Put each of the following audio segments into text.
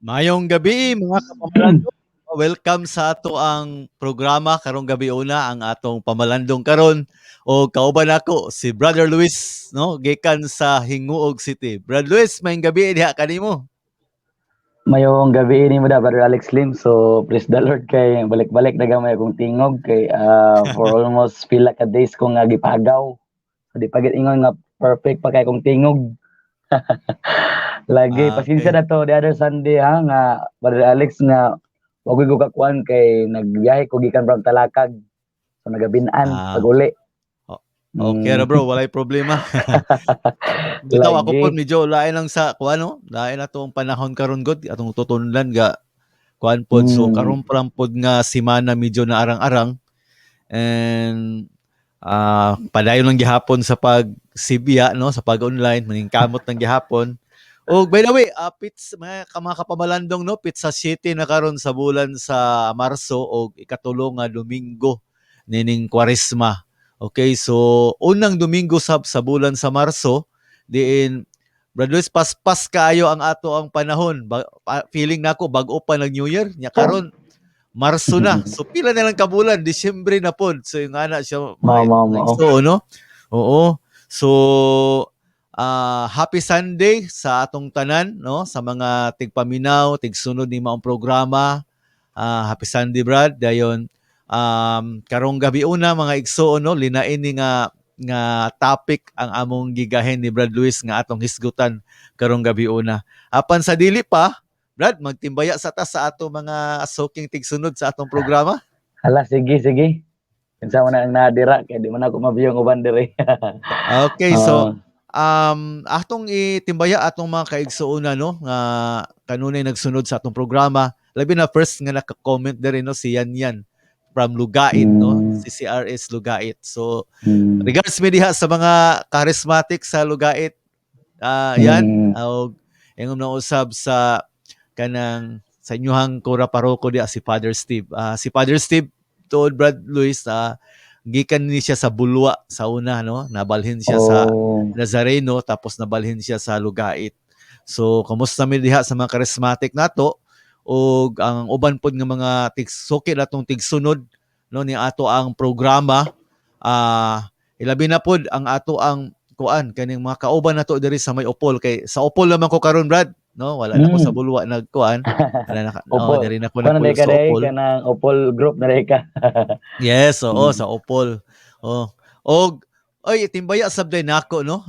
Maayong gabi, mga kapamalandong. Welcome sa atoang programa karong gabi una, ang atong pamalandong karon o kauban nako si Brother Luis, no, gikan sa Gingoog City. Brother Luis, maayong gabi diha kanimo. Mayong gabi nimo da, Brother Alex Lim. So praise the Lord kay balik-balik na gamay akong tingog kay for almost pila ka days ko nga gipagaw. So di pa gid ingon nga perfect pa kay akong tingog. Lagi pasensya na to the other Sunday ha nga Brother Alex nga wa ko kakuan kay nagbiyahe ko gikan from Talakag. So nagabinan pag-uli. Okay ra, bro, walay problema. Bitaw ako pod medyo lain lang sa kuan, no? Lain na tong panahon karon gud atong tutunlan ga kuan pod, so karon pa lang pod nga semana medyo naarang-arang and padayon lang gihapon sa pagsibya, no, sa pag-online, maningkamot lang gihapon. Og by the way, pits mga kapamalandong, no, Petsa 7 na karon sa bulan sa Marso og ikatulo nga Domingo nining Kwaresma. Okay, so unang Domingo sab sa bulan sa Marso diin, Brad Luis, paspas kaayo ang ato ang panahon. Feeling nako bag-o pa nag New Year nya karon Marso na. So pila na lang ka bulan, Disyembre na pod. So yung ana siya Mao mao mao. So no? Oo. So happy Sunday sa atong tanan, no, sa mga tigpaminaw, tigsunod ni maong programa. Happy Sunday, Brad. Dayon karong gabi una, mga igsoon, no, linain ni nga nga topic ang among gigahin ni Brad Luis nga atong hisgutan karong gabi una. Apan sa dili pa, Brad, magtimbaya sa ta sa ato mga suking tigsunod sa atong programa. Hala, sige sige. Kinsa man ang nadira kay di man ako mabiyong uban diri. Okay, so atong itimbaya atong mga kaigsuonan, no, nga kanunay nagsunod sa atong programa. Labi na first nga naka-comment diri, no, si Yan Yan from Lugait, no, si CRS Lugait. So regards mi diha sa mga charismatic sa Lugait. Yan, og ingom na usab sa kanang sa inyuhang kura paroko diha, si Father Steve. Si Father Steve tuod, Brad Luis, gikan ni siya sa Bulua sa una, no, nabalhin siya sa Nazareno tapos nabalhin siya sa Lugait. So kumusta mi diha sa mga charismatic nato ug ang uban pod nga mga tigsuki natong tigsunod, no, ni ato ang programa, ilabi na pod ang ato ang kuan kaning mga kauban nato diri sa may Opol, kay sa Opol naman ko karon, Brad, no, wala na ko sa Bulua nagkuan, wala na no, Opol. Diri na ko Kuan na nagpuyo ka sa day Opol. Kanang Opol group na day ka. Yes, oo, sa Opol. Oh. Og oy, timbaya sab day nako, no.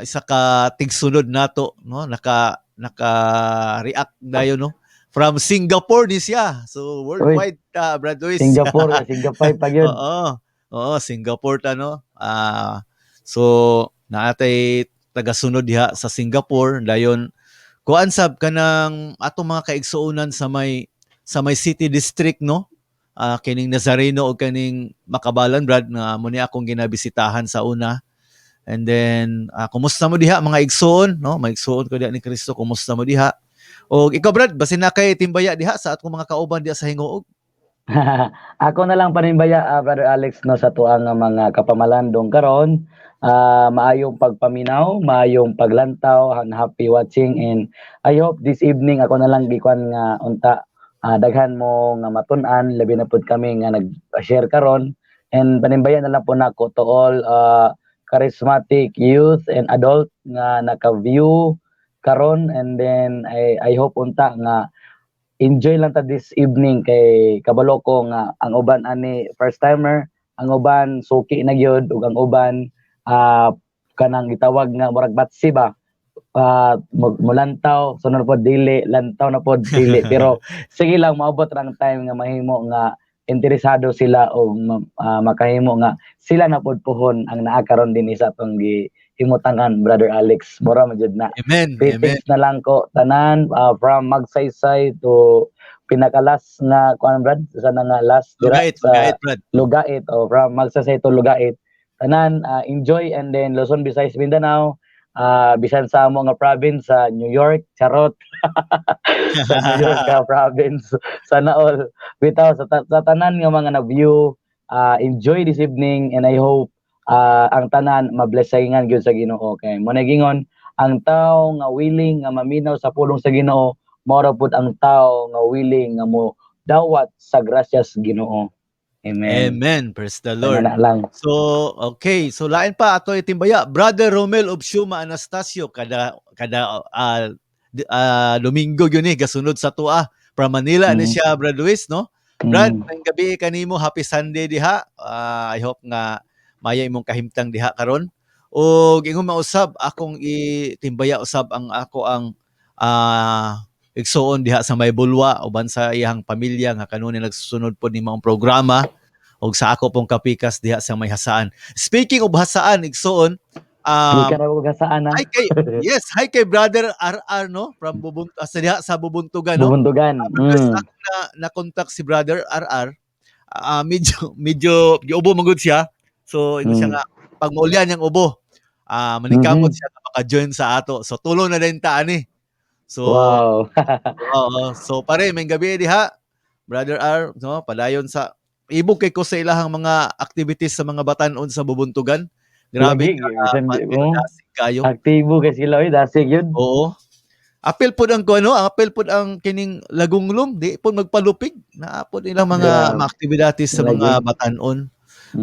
Isa ka tigsunod nato, no, naka react dayon, no. From Singapore ni siya. So worldwide ta, Brad Luis. Singapore, Singapore pa gyud. Oo. Oo, Singapore ta, no. So naatay tagasunod diha sa Singapore dayon kuan sab kanang atong mga kaigsuonan sa may city district, no, kining Nazareno o kaning Makabalan, Brad, nga mo ni akong ginabisitahan sa una. And then kumusta mo diha, mga igsoon, no, mga igsoon ko diha ni Kristo, kumusta mo diha? O ikaw, Brad, basin na kay timbaya diha sa atong mga kauban diha sa Gingoog. Ako na lang panimbaya, Brother Alex, no, sa tuang nga mga kapamalandong karon. Maayong pagpaminaw, maayong paglantaw, and happy watching, and I hope this evening ako na lang gikuan nga unta daghan mo nga matun-an, labi na pud kami nga nag-share karon, and panimbaya na lang po nako to all charismatic youth and adult nga naka-view karon, and then I hope unta nga enjoy lang ta this evening kay kabalo ko nga ang uban ani first timer, ang uban suki na gyud, ug ang uban kanang gitawag nga murag batsi ba, mulantaw sunod pod dili, lantaw na pod dili, pero sige lang, maabot ra ang time nga mahimo nga interesado sila o makahimo nga sila na pod puhon ang naa karon din sa atong gihimutangan, Brother Alex. Mura man jud na. Amen. Amen. Greetings na lang ko tanan from Magsaysay to pinakalas nga kuan, Brad, sa na nga last dira Lugait, sa Lugait, Brad. Lugait, o from Magsaysay to Lugait tanan, enjoy, and then Luzon, Visayas, Mindanao, bisan sa amo nga province sa New York, charot, sa New York ka province, sana all. Bitaw sa tanan nga mga na-view, enjoy this evening, and I hope ang tanan mablessingan gyud sa Ginoo kay mo na gingon ang tao nga willing nga maminaw sa pulong sa Ginoo. Mao ra pud ang tao nga willing nga mo dawat sa grasya sa Ginoo. Amen. Amen. Praise the Lord. Ana lang. So, okay. So, lain pa ato itimbaya. Brother Romel Obsuma Anastasio, kada kada Domingo yun eh, gasunod sa tua. From Manila ni siya, Brad Luis, no? Brad, maayong gabi kanimo, happy Sunday diha. I hope nga maya imong kahimtang diha karon. Og ingon mausab akong itimbaya usab ang ako ang igsuon diha sa may Bulwa uban sa iyang pamilya nga kanunay nagsusunod pod ni maong programa og sa ako pong kapikas diha sa may Jasaan. Speaking of Jasaan, igsuon, Gikan ra og Jasaan ah. Hi kay yes, hi kay Brother RR, no, from Bubunt sa diha sa Bubuntugan, no. Bubuntugan. Because ako na na-contact si Brother RR, medyo medyo giubo man gud siya. So ingon siya nga pag maulyan niyang ubo, manikamot siya nga maka-join sa ato. So tulo na din ta ani. So oo. So pare, maayong gabi diha. Brother R, no, padayon sa ibog kay ko sa ilahang mga activities sa mga batan-on sa Bubuntugan. Grabe Lagi, ka, bisan oh. dasig kayo. Aktibo kay sila oy, dasig yun. Oo. Apil pod ang kuno, apil pod ang kining Lagunglong, di pod magpalupig. Naa pod ilang mga mga activities sa mga batan-on.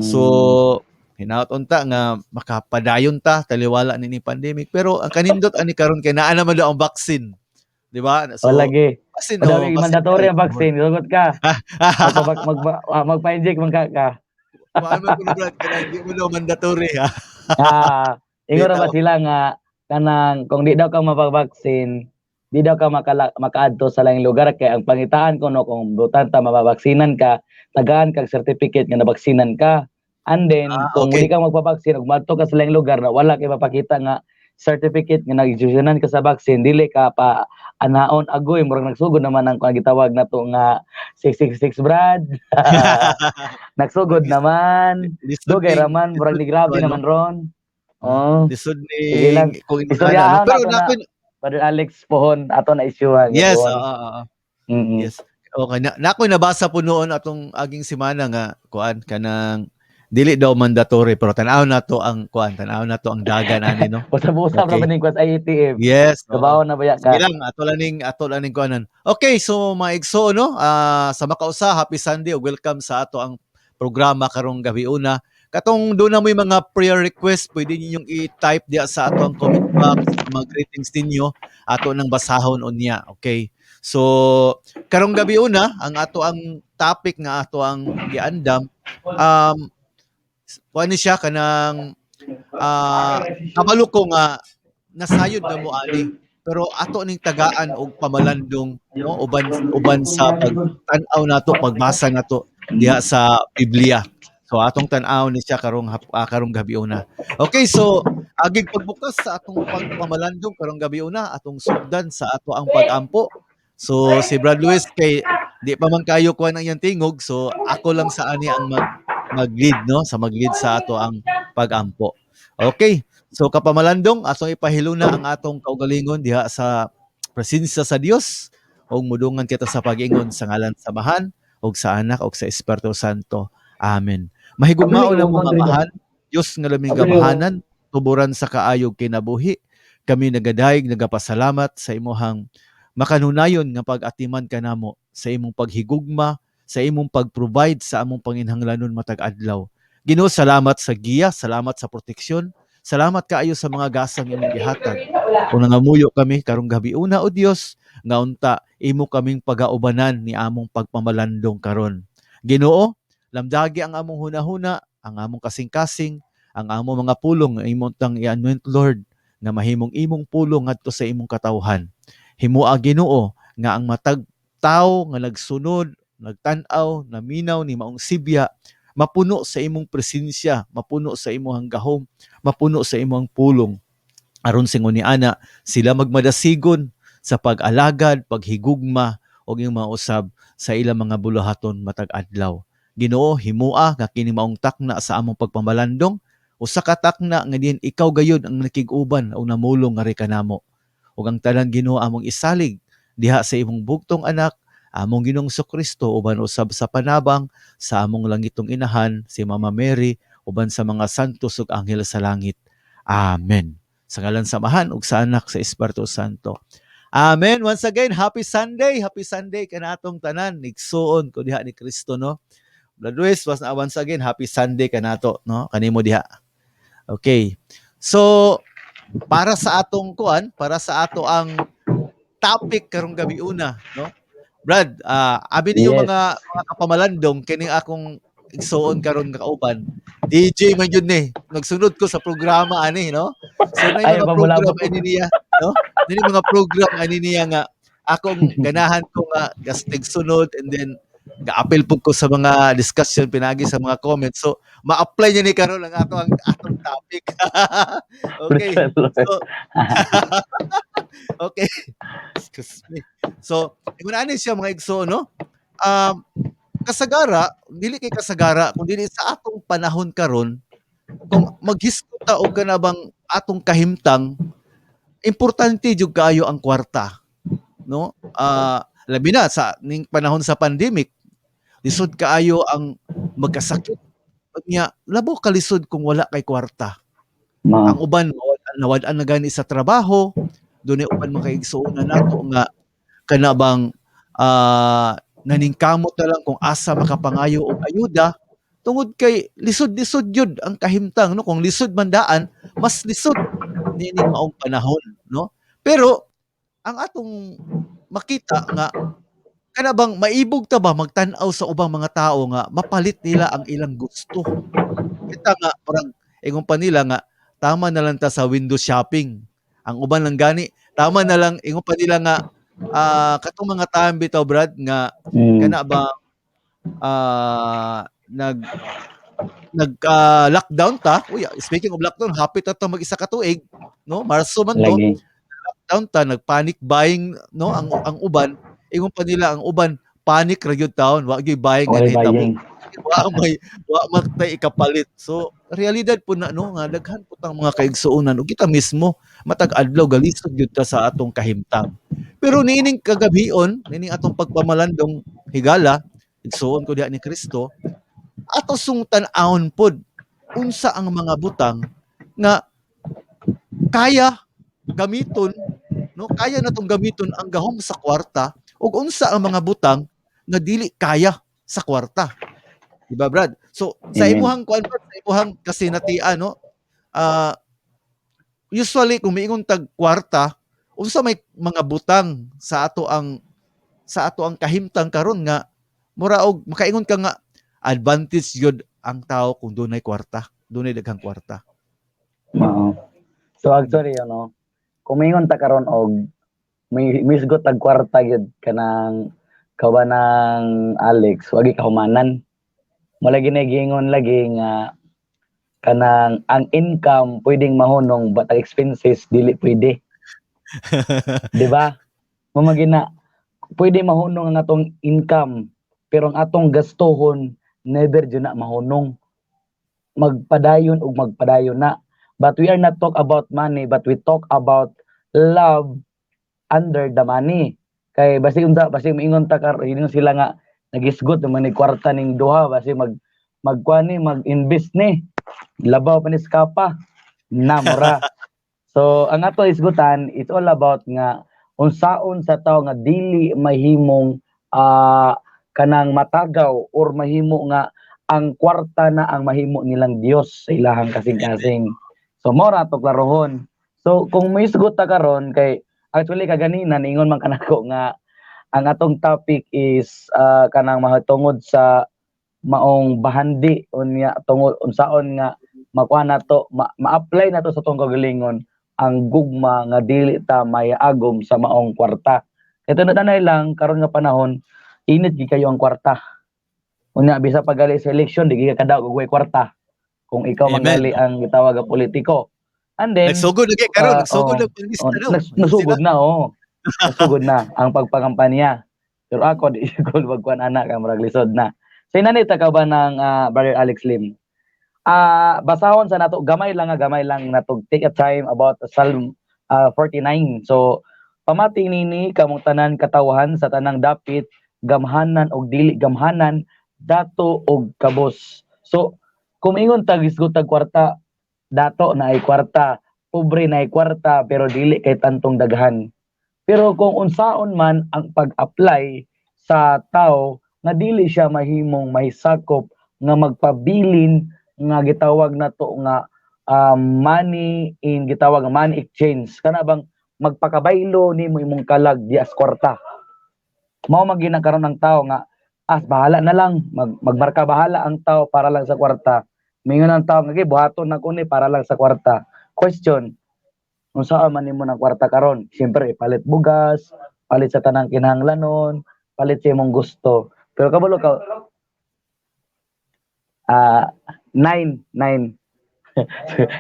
So hinaot unta nga makapadayon ta taliwala ni pandemic, pero ang kanindot ani karon kay naa naman daw ang vaccine. Di ba? So, lagi. Basin, Madami oh, basin mandatory ang vaccine. Sugot ka. Magpa-inject man ka ka. Kuhaan man kuno, Brad, kanang di mo daw mandatory ha. Ingon ra ba Bitaw. Sila nga kanang kung di daw ka mapag-vaccine, di daw ka makaadto sa laing lugar kay ang pangitaan ko no kung butan ta mababaksinan ka, tagaan kag certificate nga nabaksinan ka. And then kung di ka magpabaksin ug madto ka sa laing lugar na wala kay mapakita nga certificate nga nag-injectionan ka sa vaccine, dili ka pa anaon. Agoy, murag nagsugod naman ang kuan gitawag nato nga 666, Brad. Nagsugod naman. Lisod Dugay raman, murag ni grabe ano? naman ron. Oh. Lisod ni Sige lang. kung Istoryahan ano. Pero nato na. Brother Alex pohon ato na isyuhan. Yes, Pohon. oo. Yes. Okay, na ako'y nabasa po noon atong aging semana nga kuan kanang dili daw mandatory, pero tan-aw na to ang kuan, tan-aw na to ang dagan ani, no. Usab-usab ra ba ning kuan sa IATF? Yes. Oo. Kabaw na baya ka. Sige lang, ato lang ning kuanan. Okay, so mga igsoon, no, sa makausa, happy Sunday ug welcome sa ato ang programa karong gabi una. Katong doon na mo yung mga prayer request, pwede ninyong i-type diya sa ato ang comment box, mga greetings ninyo, ato nang basahon unya. Okay. So, karong gabi una, ang ato ang topic nga ato ang giandam, kuan ni siya kanang kabalo ko nga nasayod na mo ani, pero ato ning tagaan og pamalandong, no, uban uban sa pagtan-aw nato, pagbasa nato diha sa Biblia. So atong tan-aw ni siya karong gabi una. Okay, so agig pagbukas sa atong pagpamalandong karong gabi una, atong sugdan sa ato ang pag-ampo. So si Brad Luis kay di pa man kayo kuan ang iyang tingog, so ako lang sa ani ang mag-lead, no, sa mag-lead sa ato ang pag-ampo. Okay. So kapamalandong, atong ipahiluna ang atong kaugalingon diha sa presensya sa Dios ug mudungan kita sa pag-ingon sa ngalan sa Amahan ug sa Anak ug sa Espiritu Santo. Amen. Mahigugmaon ang mga Amahan, Dios nga labing gamahanan, tuburan sa kaayog kinabuhi. Kami nagadayeg, nagapasalamat sa imuhang makanunayon nga pag-atiman kanamo, sa imong paghigugma, sa imong pag-provide sa among panginhanglanon matag adlaw. Ginoo, salamat sa giya, salamat sa proteksyon, salamat kaayo sa mga gasang imong gihatag. Kung nangamuyo kami karong gabi una, o Dios, nga unta imo kaming pagaubanan ni among pagpamalandong karon. Ginoo, lamdagi ang among hunahuna, ang among kasing-kasing, ang among mga pulong nga imong tang i-anoint, Lord, nga mahimong imong pulong ngadto sa imong katawhan. Himoa, Ginoo, nga ang matag tawo nga nagsunod, nagtan-aw, naminaw ni maong sibya, mapuno sa imong presensya, mapuno sa imong gahom, mapuno sa imong pulong. Aron singon ni ana, sila magmadasigon sa pag-alagad, paghigugma og iyong mausab sa ilang mga buluhaton matag adlaw. Ginoo, himua nga kini maong takna sa among pagpamalandong, usa ka takna nga diin ikaw gayud ang nakig-uban o namulong nga kanamo. Ug ang tanan, Ginoo, among isalig diha sa imong bugtong anak, among Ginoong Kristo, uban usab sa panabang sa among langitong inahan si Mama Mary, uban sa mga santos ug anghel sa langit. Amen. Sa ngalan sa Amahan ug sa Anak, sa Espiritu Santo. Amen. Once again, happy Sunday. Happy Sunday kanatong tanan. Igsuon ko diha ni Kristo, no? Brad Luis, once again, happy Sunday kanato, no? Kanimo diha. Okay. So, para sa atong kuan, para sa ato ang topic karong gabi una, no? Brad, abi ninyo mga kapamalandong, kini akong igsuon karon nga kauban. DJ man yun ni. Nagsunod ko sa programa ani, no? So na Ay, mga pamulabo. Program ani niya, no? Nini mga program ani niya nga akong ganahan ko nga gastig sunod and then ga-apil pud ko sa mga discussion pinagi sa mga comments. So ma-apply niya ni karon ang ato ang atong topic. Okay. So okay. Excuse me. So, ingon ani siya, mga igsoon, no? Kasagara, dili kay kasagara, kung dili sa atong panahon karon, kung maghisgot ta og kana bang atong kahimtang, importante jud kaayo ang kwarta, no? Labi na sa ning panahon sa pandemic, lisod kaayo ang magkasakit. Unya, labaw kalisod kung wala kay kwarta. Ma. Ang uban nawad-an na gani sa trabaho, dunay uban mga kaigsuonan nato nga kana bang naningkamot na lang kung asa makapangayo og ayuda tungod kay lisod-lisod gyud ang kahimtang, no? Kung lisod man daan, mas lisod niining maong panahon, no? Pero ang atong makita nga kana bang maibog ta ba magtan-aw sa ubang mga tao nga mapalit nila ang ilang gusto. Kita nga parang ingon pa nila nga tama na lang ta sa window shopping. Ang uban lang gani, tama na lang, ingon pa nila nga katong mga time bitaw, Brad, nga kana ba nag nag lockdown ta. Uy, speaking of lockdown, hapit na to mag-isa ka tuig, no? Marso man to. Lagi. Lockdown ta, nag-panic buying, no? Ang uban, ingon pa nila ang uban panic ra gyud taon, wa gyud buying nga Walay nahitabo. Buying. Wa man tay ikapalit. So, realidad po na, no, nga daghan po tang mga kaigsuonan ug kita mismo matag adlaw galisod gyud ta sa atong kahimtang. Pero niining kagabion, niining atong pagpamalandong higala, igsuon ko diha ni Kristo, ato sung tan-awon pod unsa ang mga butang nga kaya gamiton, no, kaya natong gamiton ang gahom sa kwarta ug unsa ang mga butang nga dili kaya sa kwarta. Di ba, Brad? So sa Amen. Imuhang kuan, Brad, sa imuhang kasinatian, no? Usually kung miingon tag kwarta, unsa may mga butang sa ato ang kahimtang karon nga mura og makaingon ka nga advantage gyud ang tao kung dunay kwarta, dunay daghang kwarta? Oo. So actually, ano, kung mingon ta karon og may misgot tag kwarta gyud kanang kabanang Alex, wagi kahumanan. Mao lagi na giingon lagi nga kanang ang income pwedeng mahunong but ang expenses dili pwede. Di ba? Mao na pwede mahunong ang atong income pero ang atong gastuhon never jud na mahunong. Magpadayon ug magpadayon na. But we are not talk about money, but we talk about love under the money. Kay basi unsa, basi moingon ta kar ingon sila nga nagisgot naman ni kwarta ning duha, basi magkuan ni, mag-invest ni, labaw pa ni sa kapa na mura. So ang ato isgutan, it's all about nga unsaon sa tao nga dili mahimong kanang matagaw or mahimo nga ang kwarta na ang mahimo nilang Dios sa ilahang kasing-kasing. So mao ra to klarohon. So kung moisgot ta karon, kay actually kaganina niingon man kanako nga ang atong topic is kanang mahatungod sa maong bahandi unya tungod unsaon nga makuha nato, ma-apply nato sa atong kagalingon ang gugma nga dili ta mayagom sa maong kwarta. Ito na tanay lang karon nga panahon, init gid kayo ang kwarta. Unya bisa pagali sa election, di gid ka kadaog og way kwarta. Kung ikaw Amen. Mangali ang gitawag nga politiko. And then Nagsugod na kay karon, nagsugod oh, na panglista oh, daw. nasugod na, oh. Nasugod na ang pagpangampanya. Pero ako di ko magkuan ana kay murag lisod na. So inani ta ka ba ng Brother Alex Lim? Basahon sa nato gamay lang nga gamay lang nato, take a time about Psalm 49. So pamati nini kamong tanan katawhan sa tanang dapit, gamhanan og dili gamhanan, dato og kabos. So kung ingon tag isgot tag kwarta, dato na ay kwarta, pobre na ay kwarta, pero dili kay tantong daghan. Pero kung unsaon man ang pag-apply sa tao nga dili siya mahimong mahisakop nga magpabilin nga gitawag nato nga money in gitawag nga money exchange, kana bang magpakabaylo nimo imong kalag dias kwarta. Mao man gyud karon ang tao nga as bahala na lang magmarka bahala ang tao para lang sa kwarta. Mingon ang tao nga, "Buhaton na ko ni para lang sa kwarta." Question, unsa man nimo ng kwarta karon? Siyempre palit bugas, palit sa tanang kinahanglanon, palit sa imong gusto. Pero kabalo ka, nine nine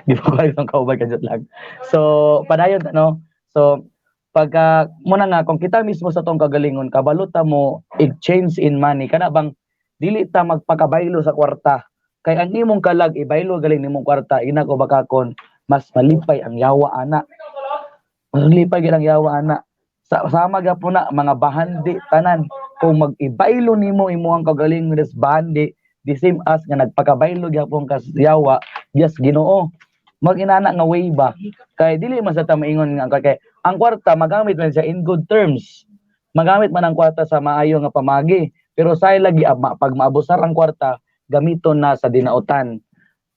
di ba ko ang kaubay kadjot lang. So padayon, no? So pagka muna nga kung kita mismo sa tong kagalingon kabalo ta mo exchange in money, kana bang dili ta magpakabaylo sa kwarta, kay ang imong kalag ibaylo galing nimong kwarta, ina ko bakakon mas malipay ang yawa ana, mas malipay gid ang yawa ana. Sa sama gyapon na mga bahandi tanan, kung mag-ibaylo nimo imong kagalingon des bahandi, the same as nga nagpakabaylo gyapon ka sa yawa yes Ginoo. Mag-inana nga way ba, kay dili man sa ta maingon nga kay ang kwarta magamit man siya in good terms, magamit man ang kwarta sa maayo nga pamagi, pero say lagi pag maabusar ang kwarta, gamiton na sa dinautan,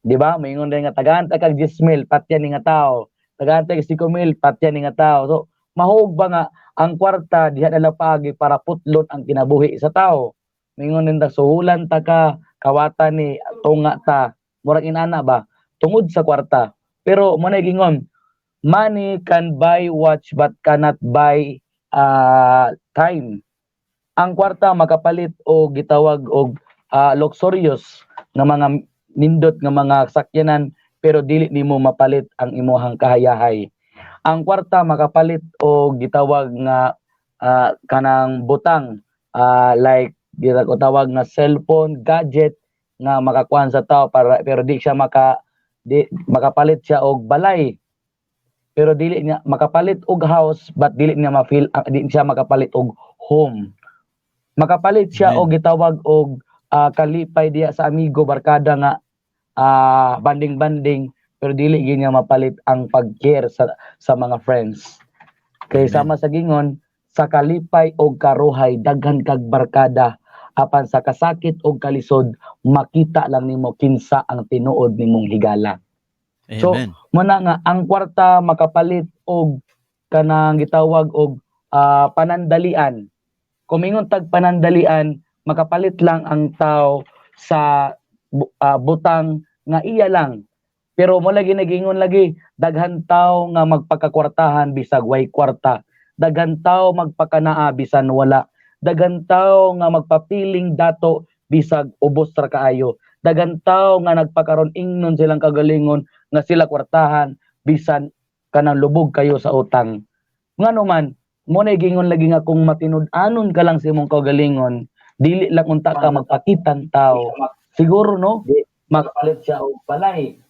di ba? Maingon din nga tagaan ta kag 10 mil, patyan ni nga tao, tagaan ta kag 5 mil, patyan ni nga tao. So mahug ba nga ang kwarta diha na lang paagi para putlon ang kinabuhi sa tao? Maingon din ta suhulan ta ka, kawata ni tunga ta, murag inana ba, tungod sa kwarta. Pero mo na gingon, money can buy watch but cannot buy time. Ang kwarta makapalit og gitawag og luxurious nga mga nindot nga mga sakyanan, pero dili nimo mapalit ang imuhang kahayahay. Ang kwarta makapalit og gitawag nga kanang butang, like gitawag tawag nga cellphone, gadget nga makakuan sa tao para, pero di siya maka di makapalit siya og balay, pero dili niya makapalit og house, but dili niya ma-feel, di siya makapalit og home. Makapalit siya Amen. Og gitawag og kalipay diya sa amigo, barkada nga banding-banding, pero dili gyud niya mapalit ang pag-care sa mga friends kay Amen. Sama sa gingon, sa kalipay og karuhay daghan kag barkada, apan sa kasakit og kalisod makita lang nimo kinsa ang tinuod nimong higala. So, Amen. muna nga ang kwarta makapalit og kanang gitawag og panandalian. Kung mingon tag panandalian, makapalit lang ang tao sa butang nga iya lang. Pero mo lagi nagingon lagi, daghan tao nga magpakakwartahan bisag way kwarta. Daghan tao magpakanaa bisan wala. Daghan tao nga magpapiling dato bisag ubos ra kaayo. Daghan tao nga nagpakaron ingnon silang kagalingon nga sila kwartahan bisan kanang lubog kayo sa utang. Ngano man, mo na gingon lagi nga kung matinud-anon ka lang sa imong kaugalingon, dili lang unta ka magpakitang tao. Siguro, no, makapalit siya og balay.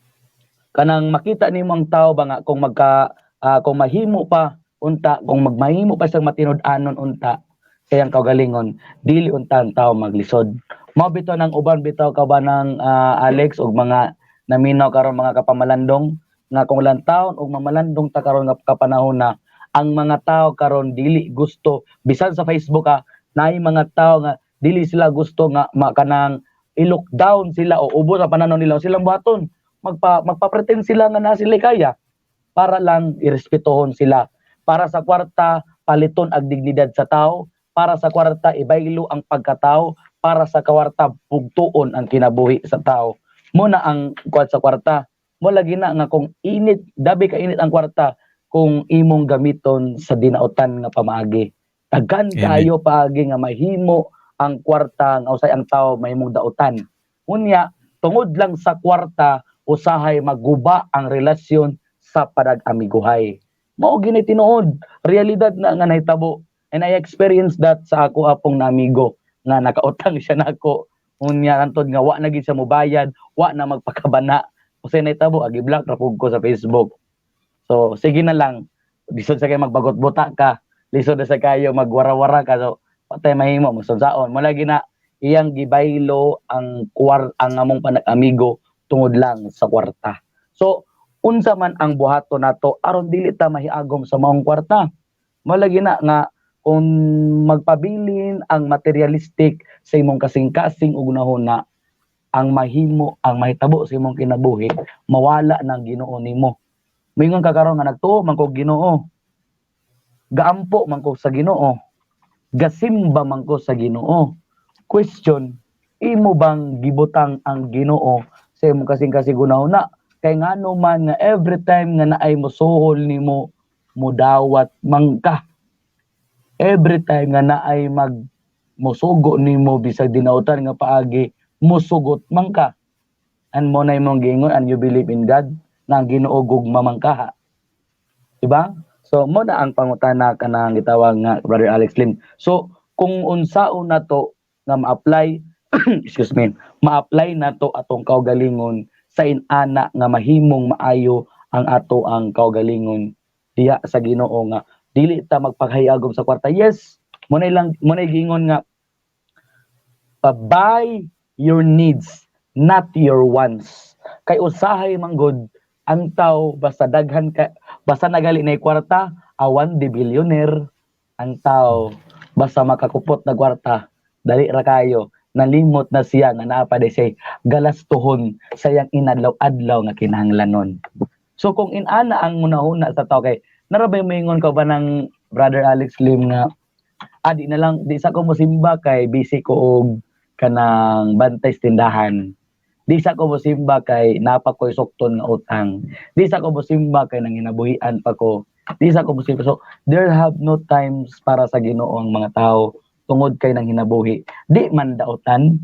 Kanang makita nimo ang tao ba nga kung magka kung mahimo pa unta, kung magmahimo pa siyang matinud-anon unta sa iyang kaugalingon, dili unta ang tao maglisod. Mao bitaw ng uban bitaw ka ba ng Alex og mga naminaw karon, mga kapamalandong, nga kung lantawon og mamalandong ta karon nga kapanahon na ang mga tao karon dili gusto, bisan sa Facebook naay mga tao nga dili sila gusto nga kanang i-lockdown sila o ubos ang pananaw nila, silang buhaton, magpa-pretend sila nga na sila kaya para lang irespetuhon sila. Para sa kwarta, paliton ang dignidad sa tao. Para sa kwarta, ibaylo ang pagkatao. Para sa kwarta, bugtuon ang kinabuhi sa tao. Mo na ang kuwan sa kwarta. Mo lagi na nga kung init, dabi ka init ang kwarta kung imong gamiton sa dinautan nga pamaagi. Tagan Amen. kaayo paagi nga mahimo ang kwarta nga usay ang tao mahimong dautan. Unya, tungod lang sa kwarta, usahay maguba ang relasyon sa panag-amiguhay. Mao gini tinuod, realidad na nga nahitabo. And I experienced that sa ako apong namigo nga nakautang siya nako. Unya hantod nga wa na gid siya mobayad, wa na magpakabana. Usay nahitabo, agi block ra pug ko sa Facebook. So sige na lang, lisod sa kayo magbagot-buta ka, lisod na sa kayo magwara-wara ka. So patay mahimo musunsaon. Mo lagi na iyang gibaylo ang among panag-amigo tungod lang sa kwarta. So unsa man ang buhaton nato aron dili ta mahiagom sa maong kwarta? Mao lagi na nga kung magpabilin ang materialistic sa imong kasing-kasing ug hunahuna, ang mahimo, ang mahitabo sa imong kinabuhi, mawala ng Ginoo nimo. Moingon ka karon nga nagtuo man ko Ginoo. Gaampo man ko sa Ginoo. Gasimba man ko sa Ginoo. Question, imo bang gibutang ang Ginoo sa imong kasing-kasing hunahuna? Kay ngano man nga every time nga naay mosuhol nimo, mudawat man ka? Every time nga naay mag mosugo nimo bisag dinautan nga paagi, musugot man ka. And mao na imong giingon and you believe in God nga ang Ginoo gugma man kaha. Diba? So mao na ang pangutana kanang gitawag nga Brother Alex Lim. So kung unsaon nato nga ma-apply, excuse me, ma-apply nato atong kaugalingon sa inana nga mahimong maayo ang ato ang kaugalingon diya sa Ginoo nga dili ta magpaghayagom sa kwarta. Yes, mao na lang mao na giingon nga buy your needs, not your wants. Kay usahay man gud ang tao, basta daghan ka, basta nagali na kwarta, awan di billionaire ang tao, basta makakupot na kwarta, dali ra kayo. Nalimot na siya nga naa pa diay siya galastuhon sa iyang inadlaw-adlaw nga kinahanglanon. So kung inana ang hunahuna sa tao, kay narabay moingon ka ba ng Brother Alex Lim nga di na lang, di sa ko mosimba kay busy ko og kanang bantay sa tindahan. Di sa ko mosimba kay napa ko'y sukton nga utang. Di sa ko mosimba kay nanginabuhian pa ko. Di sa ko mosimba. So there have no times para sa Ginoo ang mga tao tungod kay nang hinabuhi. Di man dautan,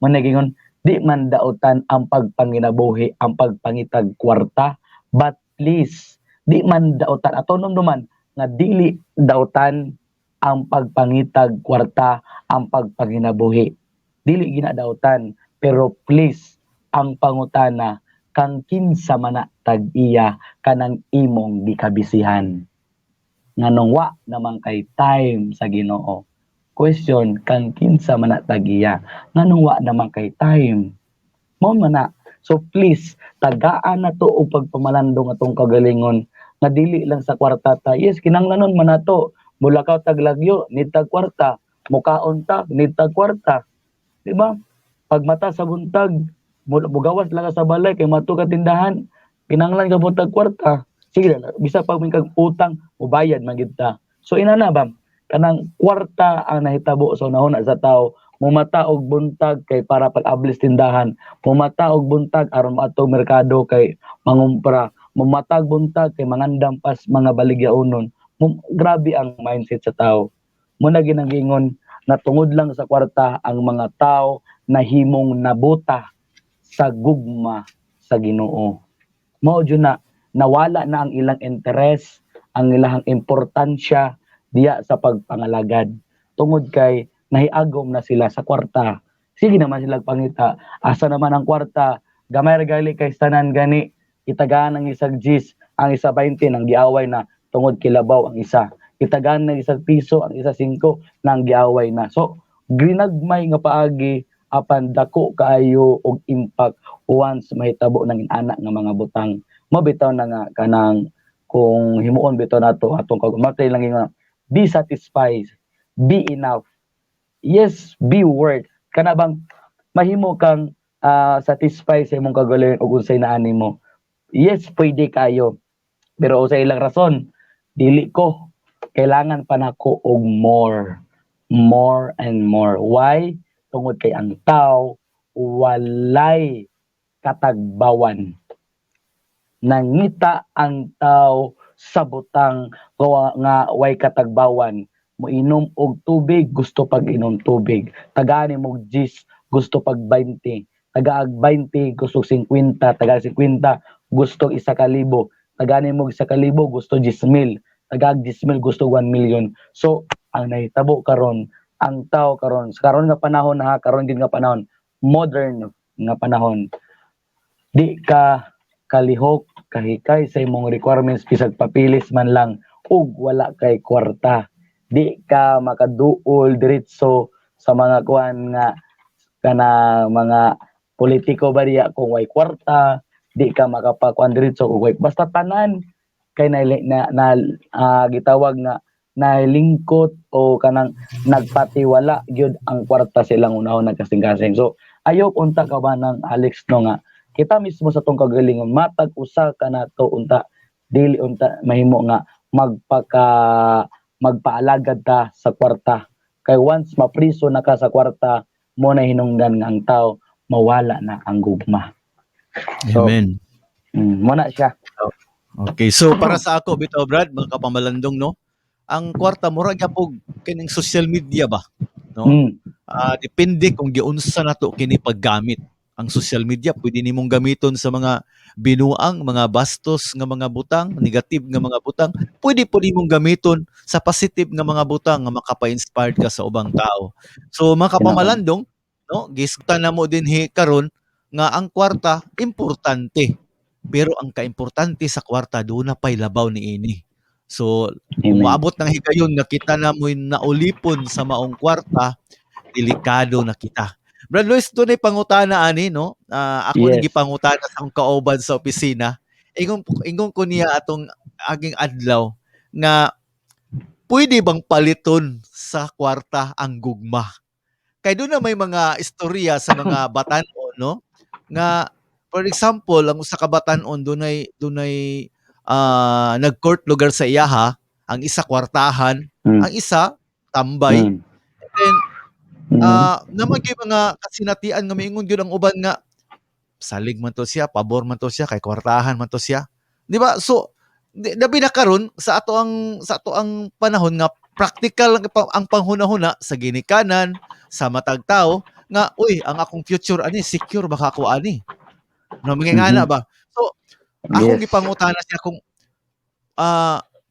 mao gingon, di man dautan ang pagpanginabuhi, ang pagpangitag kwarta, but please, di man dautan ato duman nga dili dautan ang pagpangitag kwarta, ang pagpanginabuhi. Dili ginadautan, pero please, ang pangutana, kang kinsa man na tag-iya kanang imong gikabisihan? Nganong wa naman kay time sa Ginoo? Question, kang kinsa man na tag-iya? Nganong wa naman kay time? Mao man na. So please, tagaan na to og pagpamalandong atong kagalingon nga dili lang sa kwarta ta. Yes, kinahanglanon man nato. Mulakaw tag lagyo, need tag kwarta. Mukaon ta, need tag kwarta. Di ba? Pagmata sa buntag, mugawas lang ka sa balay kay mato ka tindahan, kinahanglan ka buntag kwarta. Sige, bisa pag may kag utang, mubayad man gid ta. So inana ba? Kanang kwarta ang nahitabo sa unahuna sa tao. Mumata og buntag kay para pag-ablis tindahan. Mumata og buntag aron maadto merkado kay mangumpra. Mumata og buntag kay mangandam pas mga baligyaonon. Grabe ang mindset sa tao. Muna ginang na tungod lang sa kwarta ang mga tao nahimong nabuta sa gugma sa Ginoo. Mao jud na nawala na ang ilang interes, ang ilang importansya diya sa pagpangalagad. Tungod kay nahiagom na sila sa kwarta. Sige naman sila pangita. Asa naman ang kwarta? Gamay ra gali kay tanan gani. Itagaan ang isang 10, ang isa 20 nang giaway na tungod kilabaw ang isa. Itagaan ng 1 piso, ang isa 5 nang giaway na. So, ginagmay nga paagi apan dako kaayo og impact once mahitabo ng inana nga mga butang. Mabitaw na nga kanang kung himuon bitaw nato atong kag matay lang nga be satisfied, be enough. Yes, be worth. Kana bang mahimo kang satisfy sa imong kagalingon ug unsay naa nimo. Yes, pwede kayo. Pero sa ilang rason, dili ko kailangan pa nako og more, more and more. Why? Tungod kay ang tao walay katagbawan. Nangita ang tao sa butang nga way katagbawan. Moinom og tubig, gusto pag inom tubig. Tagaan mo og 10, gusto pag 20. Tagaag 20, gusto 50. Tagaag 50, gusto 1,000. Tagaan mo og 1,000, gusto 10,000. Tagaag 10,000, gusto 1 million. So, ang nahitabo karon, ang tao karon, sa karon nga panahon ha, karon gid nga panahon, modern nga panahon, di ka kalihok, kahikay sa imong requirements bisag papilis man lang ug wala kay kwarta. Di ka makaduol diretso sa mga kuan nga kana mga politiko ba diya kung way kwarta, di ka makapakuan diretso kung way, basta tanan kay na gitawag nga Nalingkot o kanang nagpatiwala gyud ang kwarta sa ilang unahon nagkasing-kasing. So ayaw unta ka ba ng Alex, no, nga kita mismo sa tong kagalingon, matag usa ka nato unta dili unta mahimo nga magpaalagad ta sa kwarta, kay once mapriso na ka sa kwarta mo na, hinungdan nga ang tao mawala na ang gugma. So, Amen. Mo na siya. Okay, so para sa ako bitaw, Brad, mga kapamalandong, no, ang kwarta mura gyapon kining social media ba, no? Ah, depende kung giunsa nato kini paggamit. Ang social media pwede nimong gamiton sa mga binuang, mga bastos nga mga butang, negative nga mga butang. Pwede po nimong gamiton sa positive nga mga butang nga makapa-inspired ka sa ubang tao. So mga kapamalandong, no, gisgutan na mo dinhi karon nga ang kwarta importante. Pero ang kaimportante sa kwarta, duna pay labaw niini. So kung Amen. Maabot ng higayon nga kita na mo'y naulipon sa maong kwarta, delikado na kita. Brad Luis, dunay pangutana ani, no? Ah, ako yes. Gipangutana sa akong kauban sa opisina. Ingon ko niya atong aging adlaw nga pwede bang paliton sa kwarta ang gugma? Kay duna may mga istorya sa mga batan-on, no? Nga for example, ang usa ka batan-on dunay nag-court lugar sa iyaha, ang isa kwartahan, ang isa tambay. And then naa man gyud mga kasinatian nga miingon gyud ang uban nga salig man to siya, pabor man to siya, kay kwartahan man to siya. Di ba? So labi na karon sa ato ang panahon nga practical ang panghuna-huna sa ginikanan, sa matag tao nga, "Uy, ang akong future ani, secure ba ka ako ani?" No, mga ngana ba? So akong gipangutana siya kung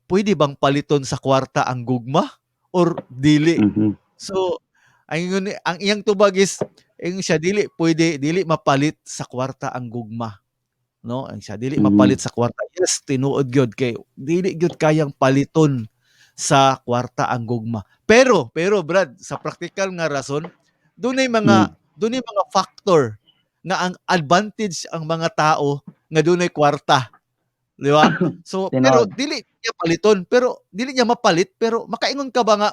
pwede bang paliton sa kwarta ang gugma or dili. So ang iyang tubag is, ingon siya, dili pwede, dili mapalit sa kwarta ang gugma. No? Ang siya dili mapalit sa kwarta. Yes, tinuod gyud kay dili gyud kayang paliton sa kwarta ang gugma. Pero Brad, sa praktikal nga rason, dunay mga factor nga ang advantage ang mga tao nga dunay kwarta. Di ba? So pero dili niya paliton, pero dili niya mapalit, pero makaingon ka ba nga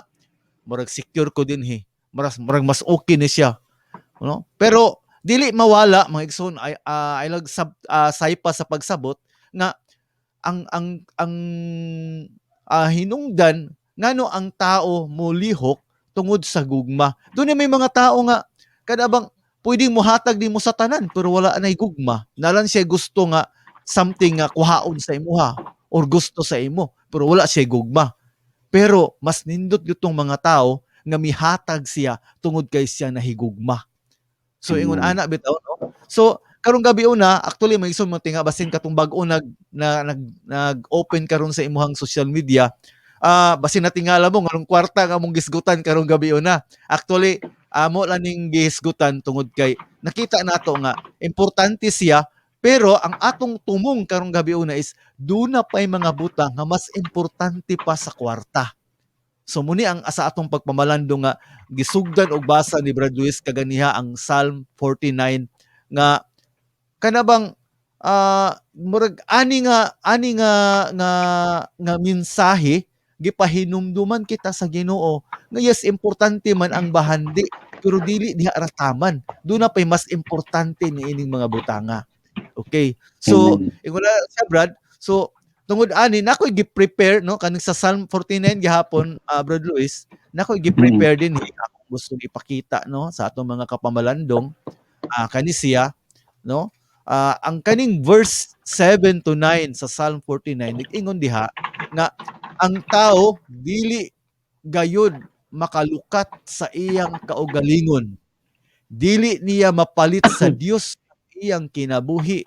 murag secure ko dinhi. Murag mas okay ni siya. No? Pero dili mawala, mga igsoon, ay sab saypa sa pagsabot nga ang hinungdan ngano ang tao molihok tungod sa gugma. Dunay may mga tao nga kada bang pwedeng mohatag nimo sa tanan pero wala nay gugma. Nalan siya gusto nga something nga kuhaon sa imuha or gusto sa imo pero wala siya gugma. Pero mas nindot gyud tong mga tao nga mihatag siya tungod kay siya nahigugma. So ingon ana bitaw, no. So karong gabi una, actually, may igsoon mo tinga basin katong bag-o nag na, nag nag-open karon sa imuhang social media, basin natingala mo nganong kwarta nga mong gisgutan karong gabi una. Actually, amo lang ning gihisgutan tungod kay nakita nato nga importante siya, pero ang atong tumong karong gabi una is duna pay mga butang nga mas importante pa sa kwarta. So muni ang sa atong pagpamalandong nga gisugdan og basa ni Brad Luis kaganiha ang Psalm 49 nga kana bang murag ani nga mensahe gipahinumduman kita sa Ginoo nga yes, importante man ang bahandi, pero dili diha ra taman, duna pay mas importante niining mga butanga. Okay, so Amen. Ingon na siya, Brad. So tungod ani na ako'y gi-prepare, no, kaning sa Psalm 49 gihapon, Brad Luis, na ako'y gi-prepare din akong gusto ipakita, no, sa atong mga kapamalandong, kani siya, no, ang kaning verse 7 to 9 sa Psalm 49, nag-ingon diha nga ang tao dili gayud makalukat sa iyang kaugalingon, dili niya mapalit sa Dios ang iyang kinabuhi,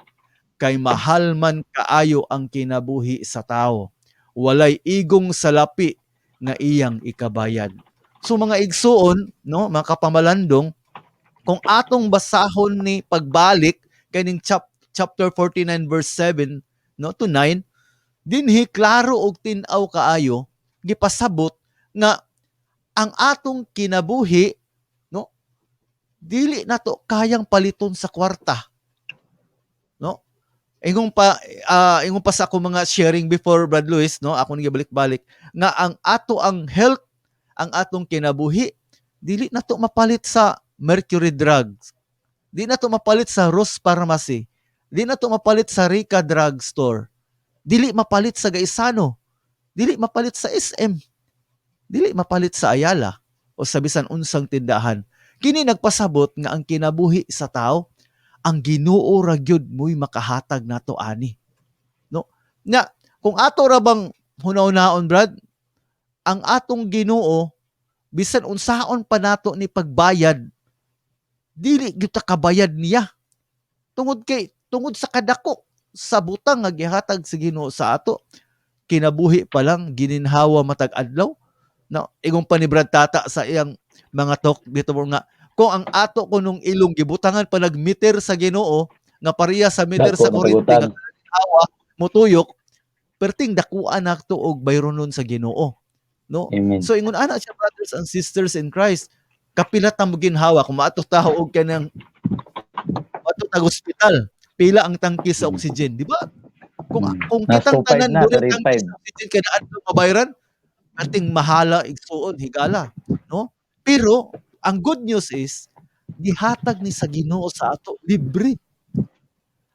kay mahal man kaayo ang kinabuhi sa tao, walay igong salapi nga iyang ikabayad. So mga igsuon, no, mga kapamalandong, kung atong basahon ni pagbalik kaning chapter 49 verse 7, no, to 9, dinhi klaro og tin-aw kaayo gipasabot nga ang atong kinabuhi, no, dili nato kayang paliton sa kwarta, no. Ingon pa sa akong mga sharing before, Brad Luis, no, ako nang balik-balik nga ang ato ang health, ang atong kinabuhi, dili na to mapalit sa Mercury Drugs. Di na to mapalit sa Rose Pharmacy. Di na to mapalit sa Rica Drug Store. Dili mapalit sa Gaisano. Dili mapalit sa SM. Dili mapalit sa Ayala o sa bisan unsang tindahan. Kini nagpasabot nga ang kinabuhi sa tao, ang Ginoo ra gyud mo'y makahatag nato ani. No? Nga kung ato ra bang hunaw-naon, Brad, ang atong Ginoo, bisan unsaon pa nato ni pagbayad, dili gyud ta kabayad niya. Tungod sa kadako sa butang nga gihatag sa Ginoo sa ato, kinabuhi pa lang, gininhawa matag adlaw. No, ingon pa ni Brad Tata sa iyang mga talk dito mo nga kung ang ato kunong ilong gibutangan pa nagmeter sa Ginoo nga pareha sa meter Dako sa na kuryente tagutan. nga ginhawa motuyok, perting dakuan nato og bayronon sa Ginoo, no? Amen. So ingon ana siya, brothers and sisters in Christ, kapila ta mo ginhawa kung maato ta og kanang maato tag ospital, pila ang tangki sa oxygen, di ba? Kung kung Nas kitang 2.5 tanan na, dunay tangki 3.5. sa oxygen kada adlaw mabayaran, ating mahala, igsuon, higala, no? Pero ang good news is gihatag ni sa Ginoo sa ato libre.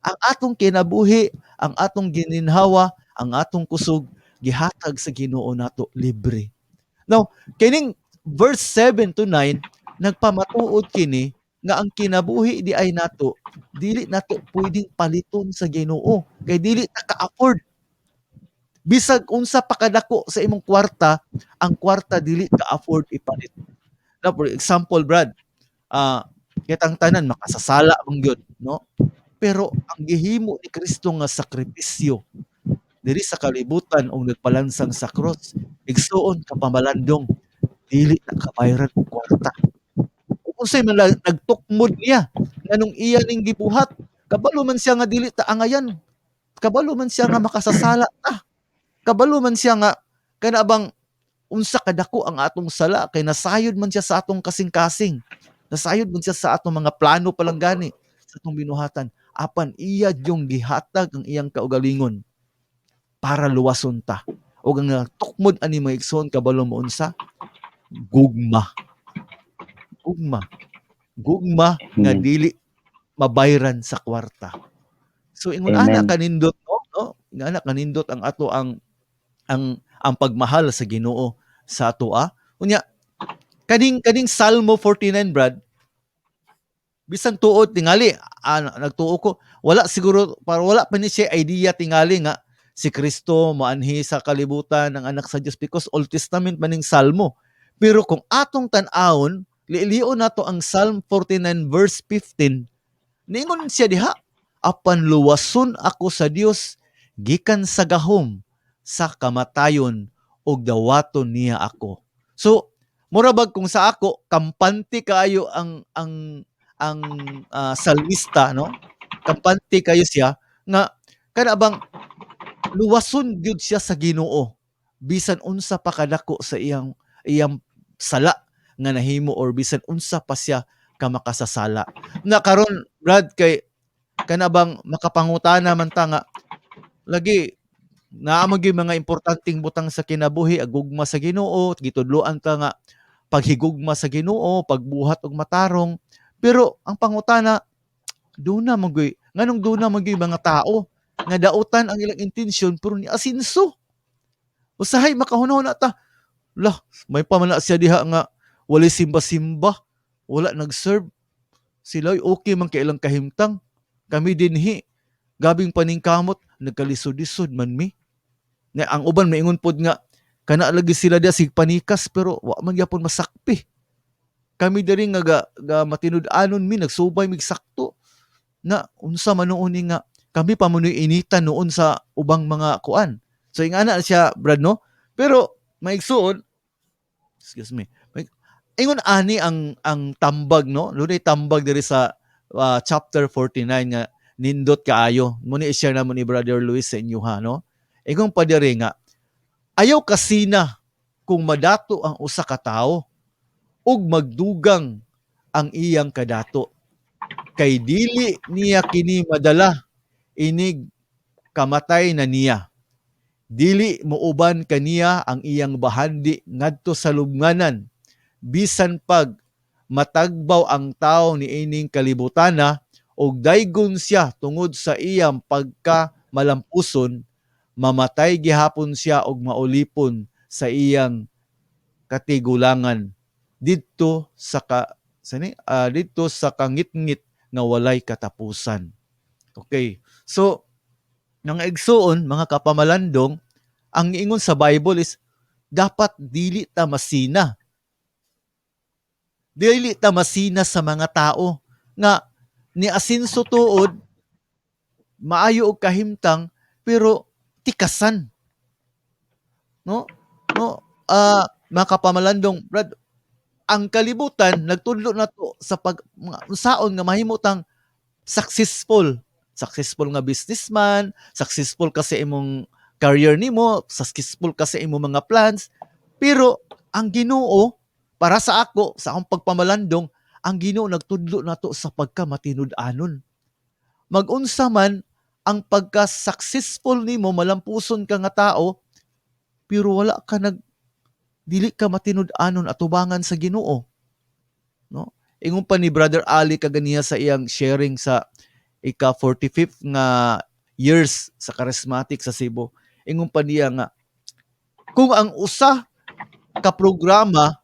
Ang atong kinabuhi, ang atong gininhawa, ang atong kusog, gihatag sa Ginoo nato libre. Now, kining verse 7 to 9 nagpamatuod kini nga ang kinabuhi di ay nato, dili nato pwedeng paliton sa Ginoo kay dili ta ka-afford. Bisag unsa pa kadako sa imong kwarta, ang kwarta dili ka-afford ipalit. Now, for example, Brad, kitang tanan makasasala man gyud, no? Pero ang gihimo ni Kristo nga sakripisyo diri sa kalibutan og nagpalansang sa cross, igsuon, kapamalandong, dili na kabayaran og kwarta. Kung unsay man nagtukmod niya nganong iya ning gibuhat, kabalo man siya nga dili ta angayan. Kabalo man siya nga makasasala ta. Kabalo man siya nga kana bang unsa kadako ang atong sala kay nasayod man siya sa atong kasing-kasing. Nasayod man siya sa atong mga plano pa lang gani sa atong binuhatan. Apan iya yung gihatag ang iyang kaugalingon para luwason ta. Og ang tukmod ani, mga igsoon, kabalo mo unsa? Gugma. Gugma. Gugma nga dili mabayran sa kwarta. So ingon ana Amen. kanindot, no? Ingon ana kanindot ang ato ang pagmahal sa Ginoo sa atoa. Unya kaning Salmo 49, Brad, bisan tuod tingali nagtuo ko wala siguro para wala pa ni siya idea tingali nga si Kristo moanhi sa kalibutan, ang anak sa Dios, because Old Testament maning Salmo. Pero kung atong tan-awon, liilion nato ang Psalm 49 verse 15, ningon siya diha, "Apan luwason ako sa Dios gikan sa gahom sa kamatayon ug dawaton niya ako." So mura bag kung sa ako, kampante kaayo ang salmista, no? Kampante kayo siya nga kana bang luwason gyud siya sa Ginoo bisan unsa pa kadako sa iyang iyang sala nga nahimo or bisan unsa pa siya ka makasasala. Na karon, Brad, kay kana bang makapangutana man ta nga lagi naa man gyud mga importanteng butang sa kinabuhi, ang gugma sa Ginoo, gitudloan ta nga paghigugma sa Ginoo, pagbuhat og matarong. Pero ang pangutana, duna man gyud, nganong duna man gyud mga tao nga dautan ang ilang intensyon pero ni asinso? Usahay makahuna-huna ta, lah, may pa man na siya diha nga walay simba-simba, wala nag-serve. Sila okay man kay ilang kahimtang. Kami dinhi, gabing paningkamot, nagkalisod-lisod man mi. Nga ang uban maingon pod nga kana lagi sila diha sig panikas pero wa man gyapon masakpi. Kami diri nga ga matinud-anon mi, nagsubay mig sakto. Na unsa man noon ni nga kami pa man initan noon sa ubang mga kuan. So ingana siya, Brad, no? Pero maigsuon, excuse me. Ingon ani ang tambag, no? Dunay tambag diri sa chapter 49 nga nindot kaayo. Mo ni i-share namo ni Brother Luis sa inyo ha, no? Ingon pa diri nga ayaw kasina kung madato ang usa ka tawo ug magdugang ang iyang kadato kay dili niya kini madala inig kamatay na niya. Dili muuban kaniya ang iyang bahandi ngadto sa lubnganan. Bisan pag matagbaw ang tawo niining kalibutana og daygon siya tungod sa iyang pagka malampuson, mamatay gihapon siya og maulipon sa iyang katigulangan didto sa ka sani didto sa kangitngit nga walay katapusan. Okay. So, mga igsuon, mga kapamalandong, ang ingon sa Bible is dapat dili ta masina. Dili ta masina sa mga tao nga ni asinso tuod, maayo og kahimtang, pero tikasan. No? No, mga kapamalandong, Brad, ang kalibutan nagtudlo nato sa pag mga unsaon nga mahimo tang successful. Successful nga businessman, successful ka sa imong career nimo, successful ka sa imong mga plans. Pero ang Ginoo, para sa ako, sa akong pagpamalandong, ang Ginoo nagtudlo nato sa pagka matinud-anon. Magunsa man ang pagka-successful nimo, malampuson ka nga tao, pero wala ka nag dili ka matinud-anon atubangan sa Ginoo. No? Ingon pa ni Brother Ali kaganiha sa iyang sharing sa ika 45th nga years sa Charismatic sa Cebu. Ingon pa niya nga kung ang usa ka programa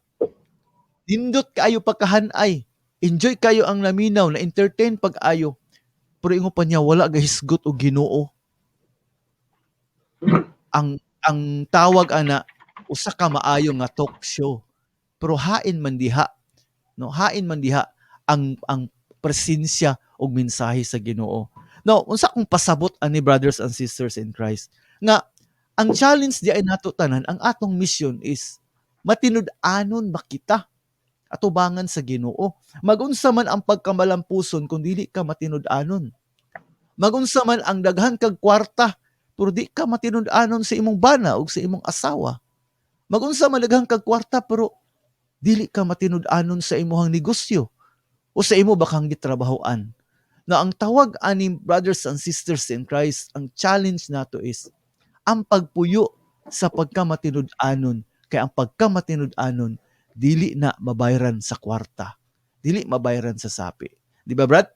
nindot kaayo pagkahanay, enjoy kayo ang naminaw, na entertain pag-ayo, pero ingon pa niya wala gahisgot og Ginoo. Ang tawag ana usa ka maayo nga talk show, pero hain man diha, no, hain man diha ang presensya og mensahe sa Ginoo. No, unsa akong pasabot ani, brothers and sisters in Christ, nga ang challenge di ay nato tanan, ang atong mission is matinud-anon ba kita atubangan sa Ginoo. Magunsa man ang pagkamalampuson kung dili ka matinud-anon. Magunsa man ang daghan kag kwarta pero di ka matinud-anon sa imong bana ug sa imong asawa. Magunsa man daghan kag kwarta pero dili ka matinud-anon sa imong negosyo o sa imo ba kang gitrabahoan. Na ang tawag ani, brothers and sisters in Christ, ang challenge nato is ang pagpuyo sa pagkamatinud-anon, kay ang pagkamatinud-anon dili na mabayran sa kwarta, dili mabayran sa sapi. Di ba, Brad?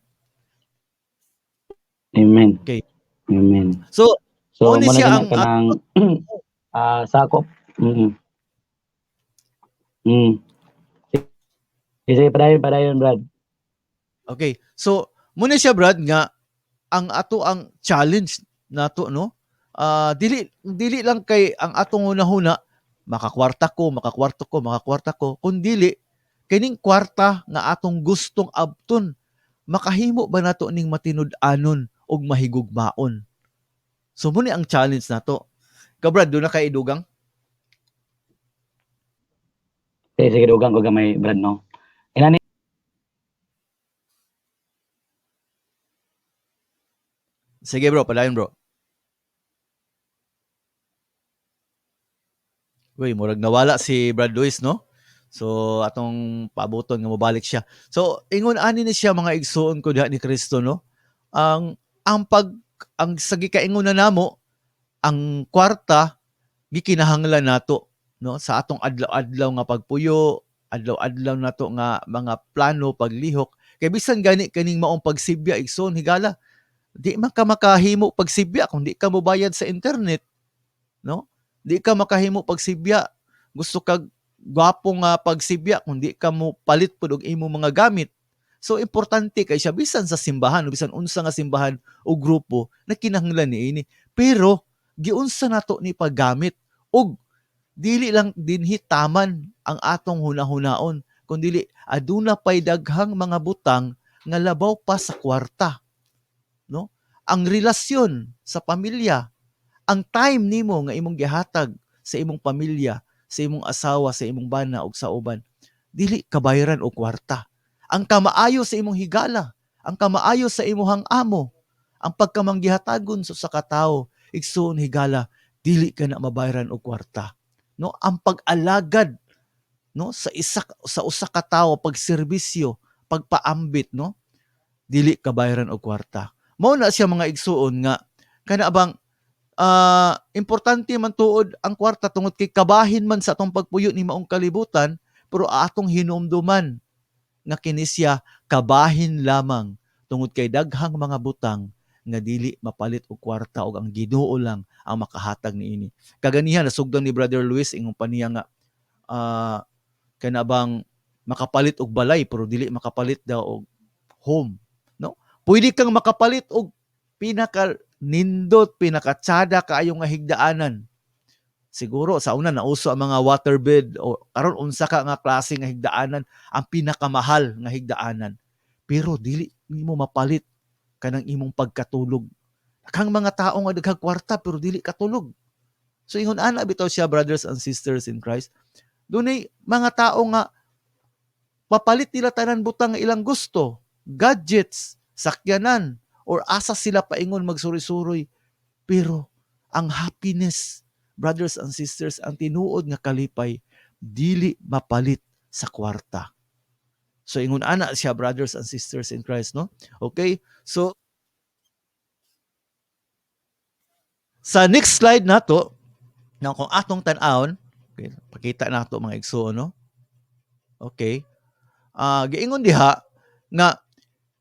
Amen. Okay. Amen. So, So, mao ni mo na siya gina ang kanang sakop. Sige, padayon, padayon, Brad. Okay. So, muna siya, Brad, nga ang ato ang challenge nato, no? Dili dili lang kay ang atong hunahuna makakwarta ko, makakwarta ko, makakwarta ko, kun dili kining kwarta nga atong gustong abton, makahimo ba nato ning matinud-anon ug mahigugmaon? So mo ni ang challenge nato. Ka Brad, duna kay idugang? Sige, sige, dugang ko gamay, Brad, no. Inani Sige bro, padayon, bro. Uy, murag nawala si Brad Luis, no? So atong paabuton nga mobalik siya. So ingon ani ni siya, mga igsuon ko diha ni Kristo, no? Ang pag ang sa gikaingon na namo, ang kwarta gikinahanglan nato, no, sa atong adlaw-adlaw nga pagpuyo, adlaw-adlaw nato nga mga plano paglihok. Kay bisan gani kaning maong pagsibya, igsoon higala, di man ka makahimo pagsibya kung di ka mobayad sa internet, no? Di ka makahimo pagsibya, gusto kag gwapo nga pagsibya, kung di ka mo palit pud og imong mga gamit. So importante kay siya bisan sa simbahan o bisan unsa nga simbahan o grupo na kinahanglan niini. Pero giunsa nato ni paggamit og dili lang dinhi taman ang atong hunahunaon, kun dili aduna pay daghang mga butang nga labaw pa sa kwarta, no? Ang relasyon sa pamilya, ang time nimo nga imong gihatag sa imong pamilya, sa imong asawa, sa imong bana ug sa uban, dili kabayaran og kwarta. Ang kamaayo sa imong higala, ang kamaayo sa imong amo, ang pagkamanggihatagon sa usa ka tawo, igsuon higala, dili ka na mabayaran og kwarta, no? Ang pag-alagad, no, sa isa sa usa ka tawo, pagserbisyo, pagpaambit, no, dili kabayaran og kwarta. Mao na siya, mga igsuon, nga kana bang Importante man tuod ang kwarta tungod kay kabahin man sa atong pagpuyo ni maong kalibutan, pero atong hinumduman nga kini siya kabahin lamang tungod kay daghang mga butang nga dili mapalit og kwarta ug ang Ginoo lang ang makahatag niini. Kaganihan nasugdan ni Brother Luis, ingon pa niya nga kana bang makapalit og balay pero dili makapalit daw og home, no? Pwede kang makapalit og pinaka nindot, pinakatsada kaayo nga higdaanan. Siguro sa una nauso ang mga waterbed o karon unsa ka nga klase nga higdaanan ang pinakamahal nga higdaanan. Pero dili nimo mapalit kanang imong pagkatulog. Kang mga tao nga daghang kwarta pero dili katulog. So ingon ana bitaw siya, brothers and sisters in Christ. Dunay mga tao nga papalit nila tanan butang nga ilang gusto, gadgets, sakyanan, or asa sila paingon magsuri-suroy. Pero ang happiness, brothers and sisters, ang tinuod nga kalipay, dili mapalit sa kwarta. So ingon ana siya, brothers and sisters in Christ, no? Okay? So sa next slide nato, na kung atong tan-awon, okay, pakita nato, mga igsoon, no? Okay. Giingon diha nga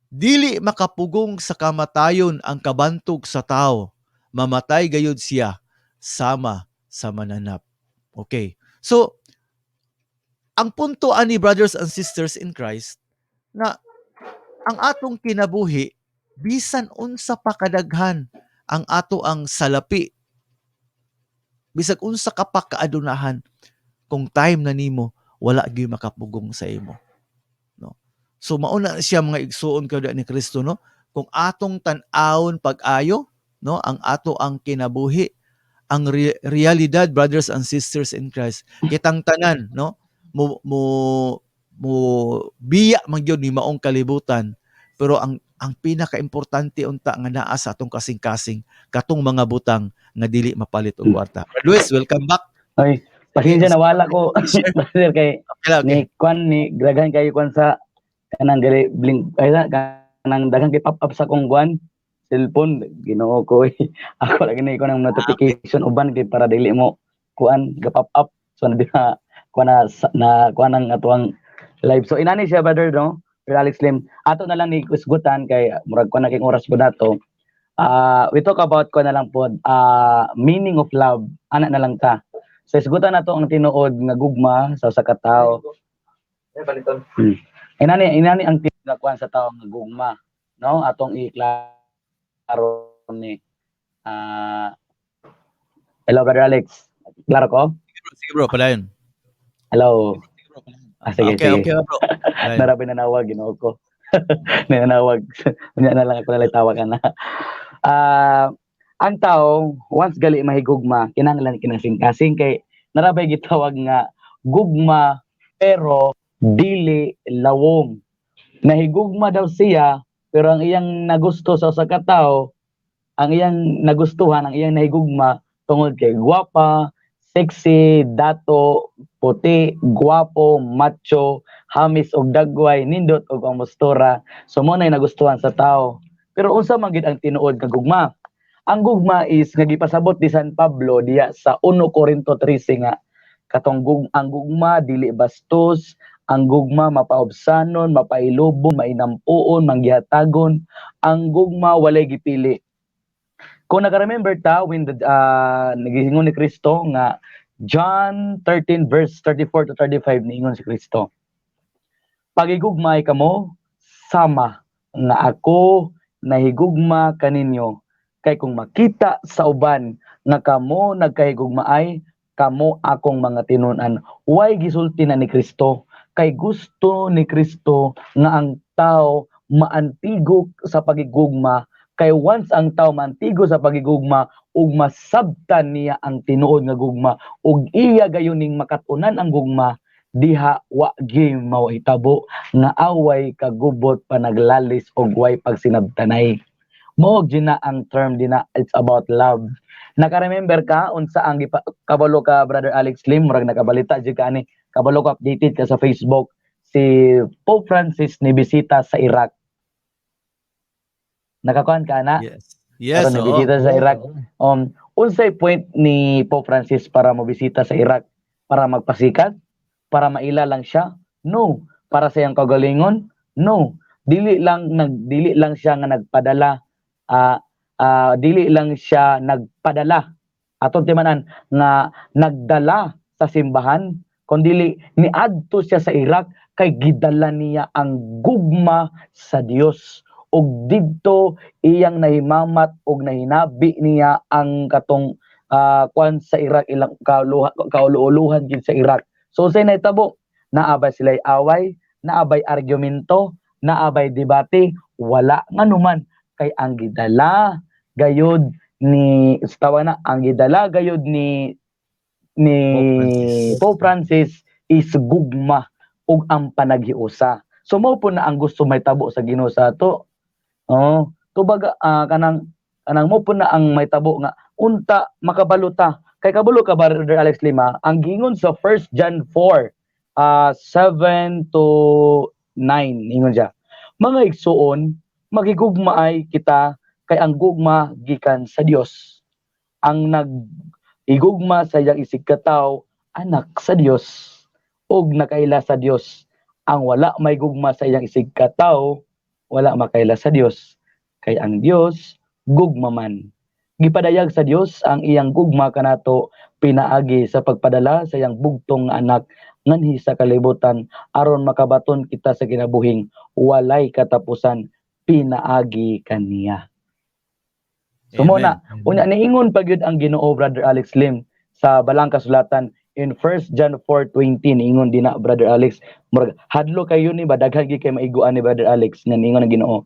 dili makapugong sa kamatayon ang kabantog sa tao. Mamatay gayud siya sama sa mananap. Okay. So ang punto ani, brothers and sisters in Christ, na ang atong kinabuhi, bisan unsa pa kadaghan ang ato ang salapi, bisag unsa ka pa kaadunahan, kung time na nimo, wala gyud makapugong sa imo, no? So mauna siya, mga igsuon kada ni Kristo, no? Kung atong tan-awon pag-ayo, no, ang ato ang kinabuhi, ang realidad, brothers and sisters in Christ, kitang tanan, no, mo mo mo biya man gyud ni maong kalibutan, pero ang pinakaimportante unta nga naa sa atong kasing-kasing katong mga butang nga dili mapalit og kwarta. Luis, welcome back. Ay, pasensya, nawala ko, brother, kay Okay lang, okay. ni kwan ni daghan kayo kwan sa kanang gali blink ay kanang daghan kay pop up sa akong kwan cellphone. Ginoo ko eh. Ako lagi ni ko ng notification uban kay para dili mo kuan ga pop up, so na na kuan na, na kuan ang atuang live. So inani siya, brother, no, Brother Alex Lim, ato na lang ni kusgutan kay murag kuan na king oras po nato. We talk about kuan na lang po, meaning of love, ana na lang ta. So isgutan nato ang tinuod nga gugma sa usa ka tawo. Inani ang tinuod nga kuan sa tawo nga gugma, no? Atong iklaro ni hello, Brother Alex. Klaro ko? Sige bro, padayon. Hello. Ah, sige, Okay, sige. Okay bro. Padayon. Narabi nanawag, Ginoo ko. Nanawag. Unya na lang ako nalang tawag na. Ang tao once gali mahigugma, kinahanglan kinasing-kasing kay narabay gitawag nga gugma pero dili lawom. Nahigugma daw siya pero ang iyang nagusto sa usa ka tawo, ang iyang nagustuhan, ang iyang nahigugma tungod kay gwapa, sexy, dato, puti, gwapo, macho, hamis og dagway, nindot og ang postura. So mo na nagustuhan sa tao. Pero unsa man gid ang tinuod nga gugma? Ang gugma is nga gipasabot ni San Pablo diya sa 1 Corinto 13 nga katong ang gugma dili bastos, ang gugma mapaobsanon, mapailubon, mainampuon, manggihatagon, ang gugma walay gipili. Kung naka-remember ta when the nagiingon ni Kristo nga John 13 verse 34 to 35, niingon si Kristo, "Pagigugmay kamo sama nga ako nahigugma kaninyo, kay kung makita sa uban nga kamo nagkahigugmaay, kamo akong mga tinun-an." Way gisulti na ni Kristo? Kay gusto ni Kristo nga ang tao maantigo sa pagigugma, kay once ang tao maantigo sa pagigugma ug masabtan niya ang tinuod nga gugma ug iya gayon ning makatunan ang gugma, diha wa gyud mawahitabo nga away, kagubot, panaglalis ug way pagsinabtanay. Mao gyud na ang term dina, it's about love. Naka-remember ka unsa ang kabalo ka, Brother Alex Lim, murag nakabalita jud ka ani, kabalo ka, updated ka sa Facebook, si Pope Francis ni bisita sa Iraq? Nakakuan ka na? Yes. Yes, Karon oo. nibisita sa Iraq. Unsay point ni Pope Francis para mobisita sa Iraq? Para magpasikat? Para maila lang siya? No. Para sa iyang kaugalingon? No. Dili lang siya nga nagpadala, dili lang siya nagpadala, atong timanan nga nagdala sa simbahan, kundili niadto siya sa Iraq kay gidala niya ang gugma sa Dios, ug didto iyang nahimamat ug nahinabi niya ang katong kwan sa Iraq, ilang kauluhan, kauluuluhan gid sa Iraq. So unsay nahitabo? Naa ba sila away? Naa bay argumento? Naa bay debate? Wala. Nganuman kay ang gidala gayud ni, tawa na, ang gidala gayud ni Pope Francis. Pope Francis is gugma ug ang panaghiusa. So mao po na ang gusto mahitabo sa Ginoo sa ato. Oh, tubaga kanang kanang mo po na ang mahitabo nga unta makabalo ta. Kay kabalo ka ba, Brother Alex Lima, ang giingon sa 1 John 4 7 to 9, ingon siya: "Mga igsuon, magigugma ay kita kay ang gugma gikan sa Dios. Ang nag igugma sa iyang isigkatawo, anak sa Dios ug nakaila sa Dios. Ang wala may gugma sa iyang isigkatawo, wala makaila sa Dios kay ang Dios gugma man. Gipadayag sa Dios ang iyang gugma kanato pinaagi sa pagpadala sa iyang bugtong nga anak nganhi sa kalibutan aron makabaton kita sa kinabuhing walay katapusan pinaagi kaniya." So mo na, unya niingon pa gyud ang Ginoo, Brother Alex Lim, sa balang kasulatan in 1 John 4:20. Niingon din na, Brother Alex, murag hadlo kayo ni ba, daghan gyud kay maiguan ni Brother Alex nga niingon ang Ginoo: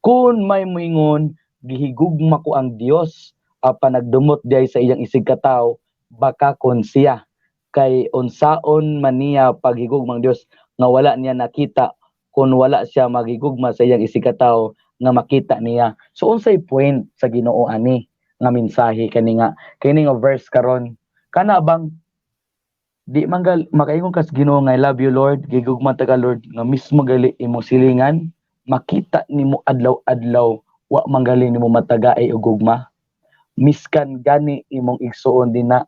"Kung may moingon, 'Gihigugma ko ang Dios,' apan nagdumot diay sa iyang isig katawo, bakakon siya. Kay unsaon man niya paghigugma ang Dios nga wala niya nakita kung wala siya maghigugma sa iyang isig katawo nga makita niya?" So unsay point sa Ginoo ani nga mensahe kani nga kini nga verse karon? Kana bang di man gal makaingon kas Ginoo nga, "I love you, Lord, gigugma ta ka, Lord," nga mismo gali imong silingan, makita nimo adlaw-adlaw, wa man gali nimo matagaay og gugma? Miskan gani imong igsuon din na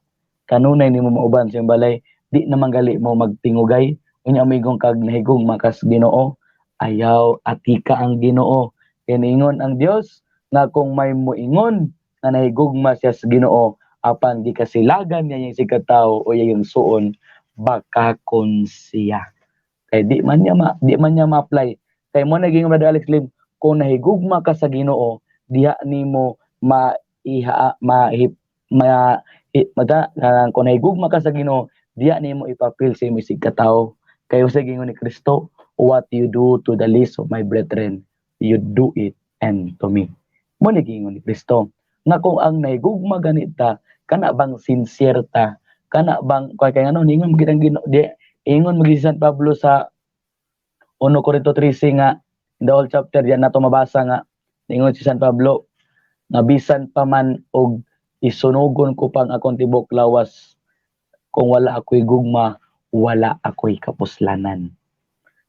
kanunay nimo mauban sa imong balay, di naman gali mo magtingugay. Unya moingon kag nahigugma kas Ginoo. Ayaw atika ang Ginoo. Kay niingon ang Dios nga kung may moingon nga nahigugma siya sa Ginoo apan gikasilagan niya yung isigkatawo o iyang suon, bakakon siya. Kay di man niya ma-apply. Kay mo naging, Brother Alex Lim, kung nahigugma ka sa Ginoo, diha nimo ma iha ma ma, i, mada, kung nahigugma ka sa Ginoo, diha nimo ipapil sa imong isigkatawo. Kay sa gingon ni Kristo, "What you do to the least of my brethren, you do it and to me." Mo ni gingon ni Kristo. Nga kung ang nahigugma ganita, kana bang sincere ta, kana bang kay kay ano ningon gid ang Ginoo di, ingon magi si San Pablo sa 1 Corinto 13 nga in the whole chapter diyan nato mabasa nga ningon si San Pablo nga bisan pa man og isunugon ko pang akong tibok lawas, kung wala ako'y gugma, wala ako'y kapuslanan.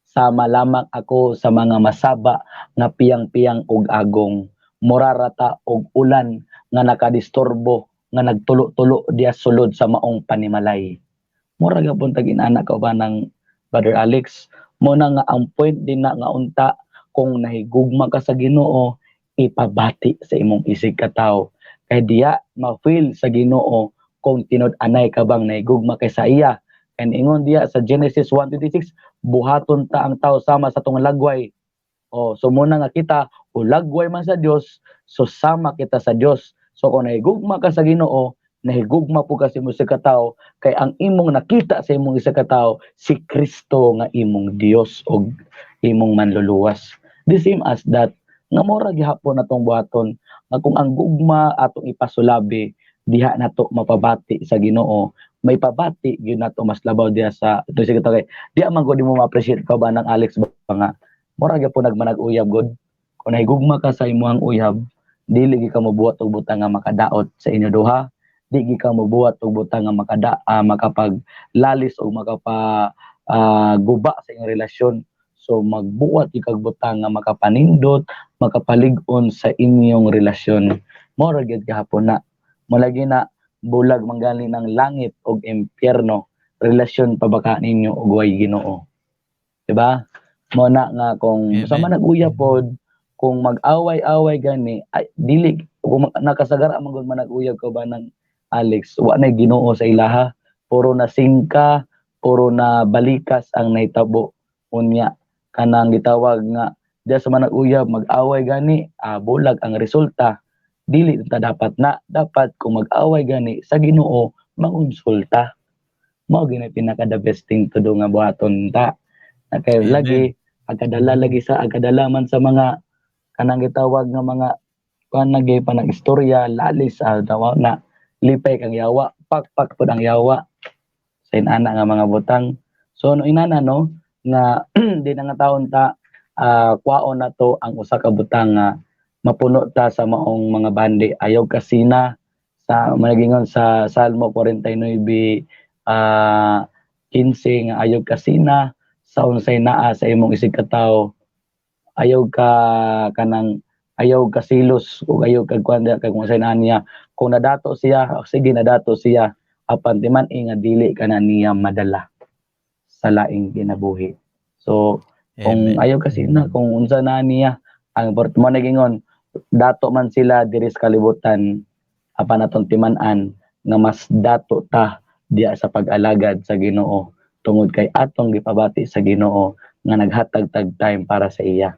Sama lamang ako sa mga masaba nga piyang-piyang og agong, murarata og ulan nga nakadisturbo nga nagtulo-tulo diya sulod sa maong panimalay. Mura gapon tag inana ka ba ng Brother Alex. Mo na nga ang point din na nga unta kung nahigugma ka sa Ginoo, ipabati sa imong isig katawo. Kay diya ma-feel sa Ginoo kung tinud-anay ka bang nahigugma kay sa iya. Kay ingon diya sa Genesis 1:26, "Buhaton ta ang tao sama sa tong lagway." Oh, so muna nga kita ulagway man sa Dios, so sama kita sa Dios. So kung nahigugma ka sa Ginoo, nahigugma po ka sa imong isa ka tawo, kay ang imong nakita sa imong isa ka tawo si Kristo nga imong Dios og imong manluluwas. The same as that nga mora gihapon atong buhaton nga kung ang gugma atong ipasulabi, diha nato mapabati sa Ginoo, may pabati gyud nato mas labaw diha sa ito sige kay diha man gud mo ma-appreciate ka ba ng Alex ba nga mura gyud nagmanag uyab gud. Kung nahigugma ka sa imong uyab, dili gyud ka mobuhat og butang nga makadaot sa inyo duha, di gyud ka mobuhat og butang nga makapaglalis o makapa guba sa inyong relasyon. So magbuhat gyud kag butang nga makapanindot, makapalig-on sa inyong relasyon. Mora gyud gihapon na. Malagi na bulag manggali ng langit og impyerno, relasyon pa ba ka ninyo og way Ginoo? Diba? Mo na nga kung Amen. sa manag-uya pod, kung mag-away-away gani ay dili kung nakasagara man gud manag-uyab ka ba ng Alex, wa na Ginoo sa ilaha, puro na singka, puro na balikas ang nahitabo. Unya kanang gitawag nga diya sa manag-uyab mag-away gani, bulag ang resulta. Dili ta dapat na dapat kung mag-away gani sa Ginoo mangonsulta. Mao gyud pinaka the best thing to do nga buhaton ta na kay Amen. Lagi agkadala lagi sa agkadala man sa mga kanang gitawag nga mga kuan lagi pa ng istorya lalis sa dawa na lipay kang yawa, pakpak pud ang yawa sa inana nga mga butang. So no inana no nga di na nga taon ta, kwaon na to ang usa ka butang nga mapuno ta sa maong mga bandi. Ayaw kasina sa managingon sa Salmo 49 15 nga ayaw kasina sa unsay naa sa imong isig katawo, ayaw ka kanang ayaw ka silos ug ayaw kag kuan kay kung unsay naa niya. Kung nadato siya, sige, nadato siya, apan timan nga dili ka na niya madala sa laing kinabuhi. So kung Amen. ayaw kasi na kung unsa na niya ang mo nagingon dato man sila diri sa kalibutan, apan atong timan-an nga mas dato ta diya sa pag-alagad sa Ginoo tungod kay atong gipabati sa Ginoo nga naghatag tag time para sa iya.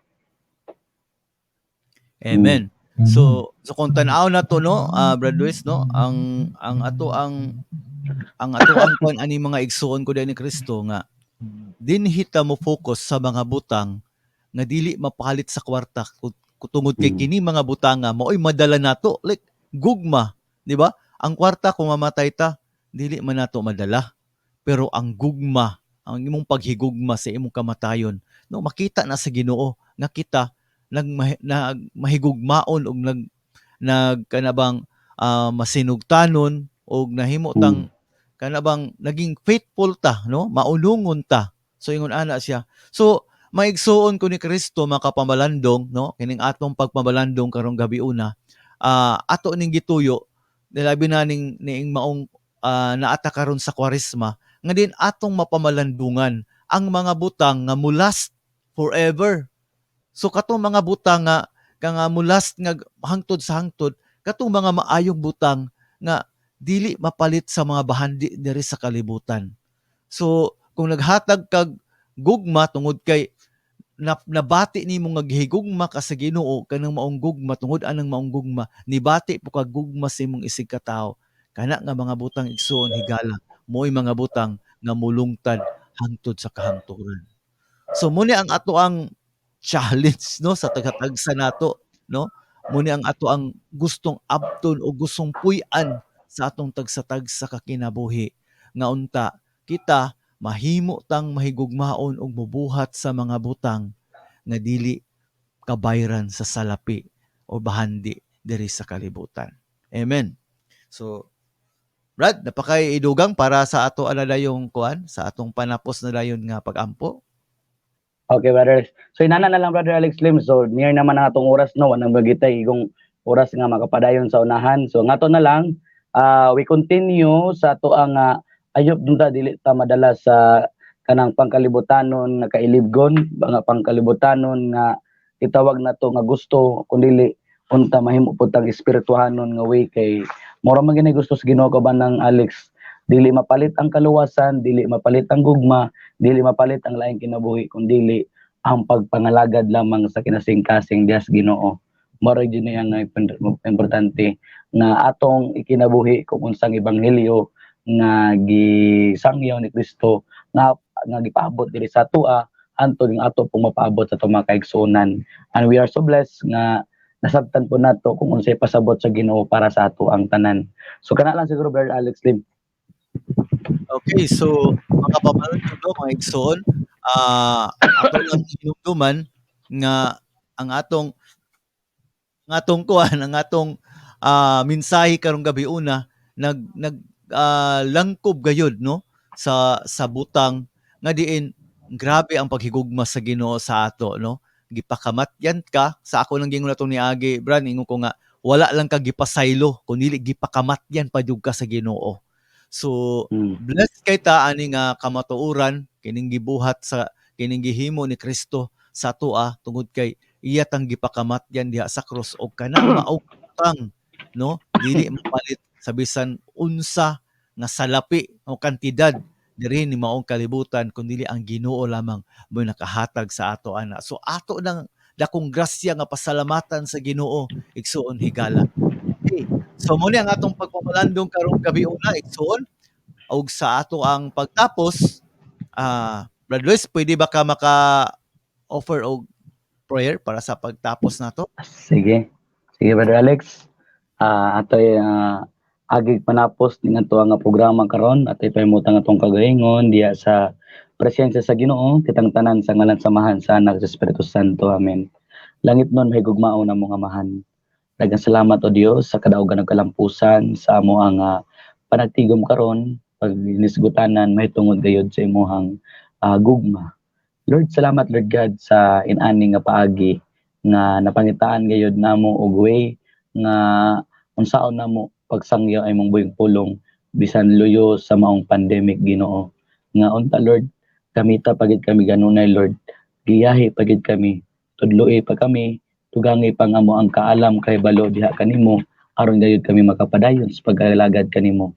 Amen. So kung tan-aw na to no, Brad Luis no, ang ato ang kuan ani mga igsuon ko ni Kristo nga dinhi ta mo focus sa mga butang nga dili mapalit sa kwarta tungod kay kini mga butanga maoy madala nato, like gugma, di ba? Ang kwarta, kung mamatay ta, dili man nato madala, pero ang gugma, ang imong paghigugma sa imong kamatayon no, makita na sa Ginoo nga kita nagmahigugmaon og nag nag kanabang masinugtanon og nahimo tang kanabang naging faithful ta no, maulungon ta. So ingon ana siya. So maigsuon ko ni Kristo, makapamalandong no, kining atong pagpamalandong karong gabi una, ato ning gituyo labi na ning niing maong naata karon sa Kwaresma nga din atong mapamalandungan ang mga butang nga mo-last forever. So katong mga butang nga nga mo-last nga hangtod sa hangtod, katong mga maayong butang nga dili mapalit sa mga bahandi diri sa kalibutan. So kung naghatag kag gugma tungod kay nabati nimo nga gihigugma ka sa Ginoo, kanang maong gugma, tungod anang maong gugma nibati po kag gugma sa imong isig katawo, kana nga mga butang, igsuon, higala, mo'y mga butang nga mulungtad hangtod sa kahangturan. So muni ang ato ang challenge no sa tagatagsa nato no, muni ang ato ang gustong abton o gustong puy-an sa atong tagsa-tagsa ka kinabuhi nga unta kita mahimo tang mahigugmaon og mubuhat sa mga butang nga dili kabayran sa salapi o bahandi diri sa kalibutan. Amen. So Brad, napakay idugang para sa ato ana dayong kuan sa atong panapos na dayon nga pagampo? Okay, brother. So inana na lang, Brother Alex Lim. So near naman ang atong oras no, wanang bagitay igong oras nga makapadayon sa unahan. So ngato na lang, we continue sa ato ang ayop ta dili ta madala sa kanang pangkalibutanon nga kailibgon, mga pangkalibutanon nga itawag na to nga gusto, kundili unta mahimo pud tang espirituhanon nga way kay mura man gini gusto sa Ginoo ka ba ng Alex, dili mapalit ang kaluwasan, dili mapalit ang gugma, dili mapalit ang laing kinabuhi, kun dili ang pagpangalagad lamang sa kinasingkasing Dios Ginoo. Mao jud ni ang importante nga atong ikinabuhi kung unsang ebanghelyo nga gisangyaw ni Kristo nga nga gipaabot diri sa atoa hantod nga ato pong mapaabot sa atong mga kaigsuonan. And we are so blessed nga nasabtan po nato kung unsay pasabot sa Ginoo para sa ato ang tanan. So kana lang siguro, Brother Alex Lim. Okay, so mga pamalandong no, mga igsoon, ato lang hinumduman nga ang atong kuan, ang atong mensahe karong gabi una nag nag langkob gayud no sa butang nga diin grabe ang paghigugma sa Ginoo sa ato no. Gipakamatyan ka sa ako lang gingon atong niagi, Bran, ingon ko nga Wala lang ka gipasaylo kun dili gipakamatyan pa jud ka sa Ginoo. So blessed kay ta ani nga kamatuoran kining gibuhat sa kining gihimo ni Kristo sa atoa tungod kay iya tang gipakamatyan diha sa krus og kanang maong butang, no, dili mapalit sa bisan unsa nga salapi o kantidad diri ni maong kalibutan kun dili ang Ginoo lamang mo'y nakahatag sa ato ana. So ato nang dakong grasya nga pasalamatan sa Ginoo, igsuon higala. Okay. So mo ni ang atong pagpamalandong karong gabi una, igsuon, og sa ato ang pagtapos, Brad Luis, pwede ba ka maka offer og prayer para sa pagtapos nato? Sige. Sige, Brother Alex. Atoy agig panapos ning ato nga programa karon, atoy pahimutang atong kagalingon diha sa presensya sa Ginoo, kitang tanan sa ngalan sa Amahan, sa Anak, sa Espiritu Santo. Amen. Langit nun mahigugmaon na mga amahan. Daghang salamat o Dios sa kadaugan ng kalampusan sa amo ang panagtigom karon pag nisgutanan mahitungod gayud sa imuhang gugma. Lord, salamat Lord God sa inani nga paagi nga napangitaan gayud namo og way nga unsaon namo pagsangyo ay imong buyong pulong bisan luyo sa maong pandemic, Ginoo. Nga unta Lord, gamita pagid kami ganunay Lord, giyahi pagid kami, tudloi pa kami, tugangi pa nga mo ang kaalam kay balo diha kanimo aron gayud kami makapadayon sa pag-alagad kanimo.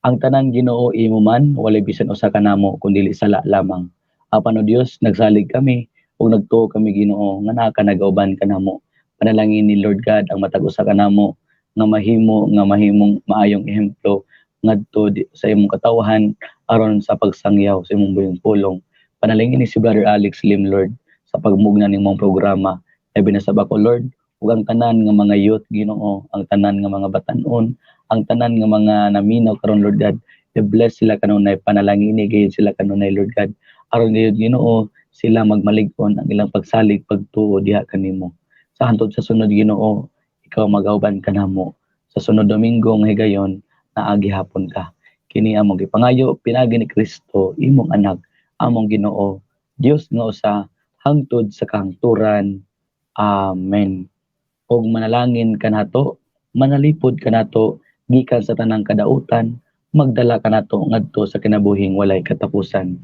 Ang tanan Ginoo imo man, walay bisan usa kanamo kun dili sala lamang. Apan o Dios, nagsalig kami ug nagtuo kami Ginoo nga naa ka nagauban kanamo. Panalangin ni Lord God ang matag usa kanamo nga mahimo nga mahimong maayong ehemplo ngadto sa imong katawhan aron sa pagsangyaw sa imong buyong pulong. Panalangin ni si Brother Alex Lim Lord sa pagmugna ning mong programa. Labi na sa bako Lord ug ang tanan nga mga youth Ginoo, ang tanan nga mga batan-on, ang tanan nga mga naminaw karon Lord God, i-bless sila kanunay, panalangini gayud sila kanunay Lord God. Aron gayud Ginoo sila magmalig-on ang ilang pagsalig pagtuo diha kanimo. Sa hantod sa sunod Ginoo, ikaw magauban kanamo. Sa sunod Domingo nga higayon, naagi hapon ka. Kini among gipangayo pinaagi ni Kristo imong anak, among Ginoo, Dios nga usa hangtod sa kahangturan. Amen. Og manalangin kanato, manalipod kanato gikan sa tanang kadautan, magdala kanato ngadto sa kinabuhing walay katapusan.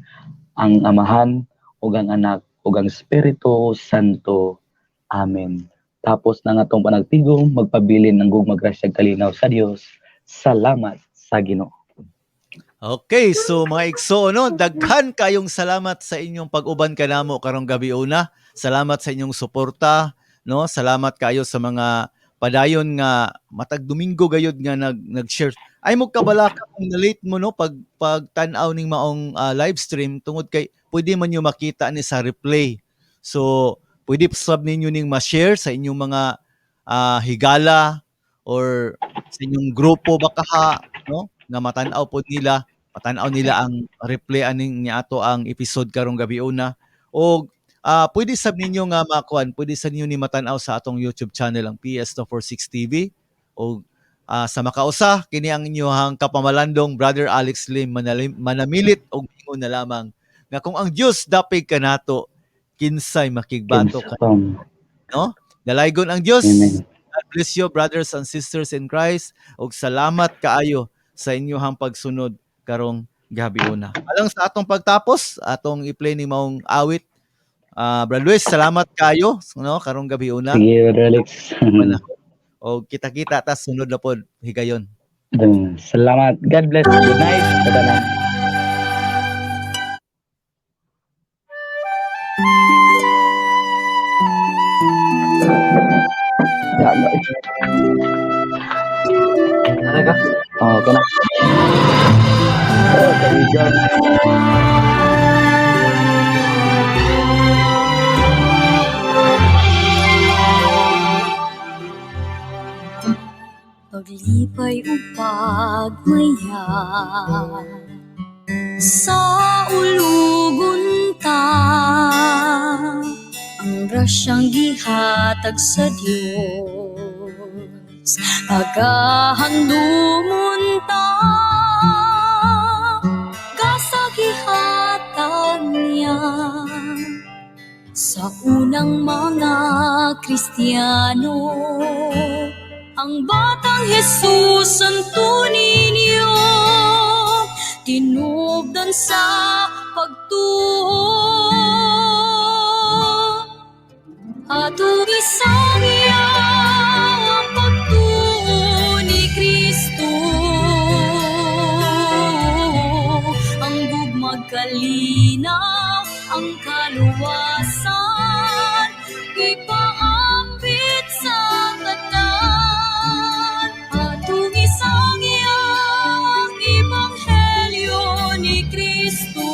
Ang Amahan ug ang Anak ug ang Espiritu Santo. Amen. Tapos na nga atong panagtigom, magpabilin ang gugma, grasya, kalinaw sa Dios. Salamat sa Ginoo. Okay, so mga igsoon, no, daghan kayong salamat sa inyong pag-uban kanamo karong gabi una. Salamat sa inyong suporta, no? Salamat kayo sa mga padayon nga matag Domingo gayud nga nag-share. Ay mo kabalaka kung na-late mo, no, pag pagtan-aw ning maong live stream tungod kay pwede man nyo makita ni sa replay. So pwede sab ninyo ning ma-share sa inyong mga higala or sa inyong grupo baka ha, no, nga matan-aw pod nila, matan-aw nila ang replay aning niato ang episode karong gabi una. Og pwede sab ninyo nga makuan, pwede sa ninyo ni matan-aw sa atong YouTube channel ang PS246 TV. Og sa makausa kini ang inyohang kapamalandong Brother Alex Lim manamilit og ingon na lamang nga kung ang Dios dapig kanato, kinsay makigbato ka, no? Dalaygon ang Dios. Amen. God bless you, brothers and sisters in Christ, og salamat kaayo sa inyohang pagsunod karong gabi una. Alang sa atong pagtapos, atong i-play ni maong awit. Brad Luis, salamat kayo, no, karong gabi una. Sige, Brother Alex. Og kita-kita ta sunod na pod higayon. Salamat. God bless. Good night. Sa tanan. Ano ka? Oh, okay na. Oh, kaibigan. Paglipay ug pagmaya sa ulugon ta, ang grasyang gihatag sa Dios, pagahandumon ta, gasa gihatag niya sa unang mga Kristiyano. Ang batang Jesus Santo Niño, tinubdan sa pagtuo. Atong isangya ang pagtuo ni Kristo, ang gugma'g kalinaw, ang kaluwasan, ipaambit sa tanan. Atong isangya ang ebanghelyo ni Kristo,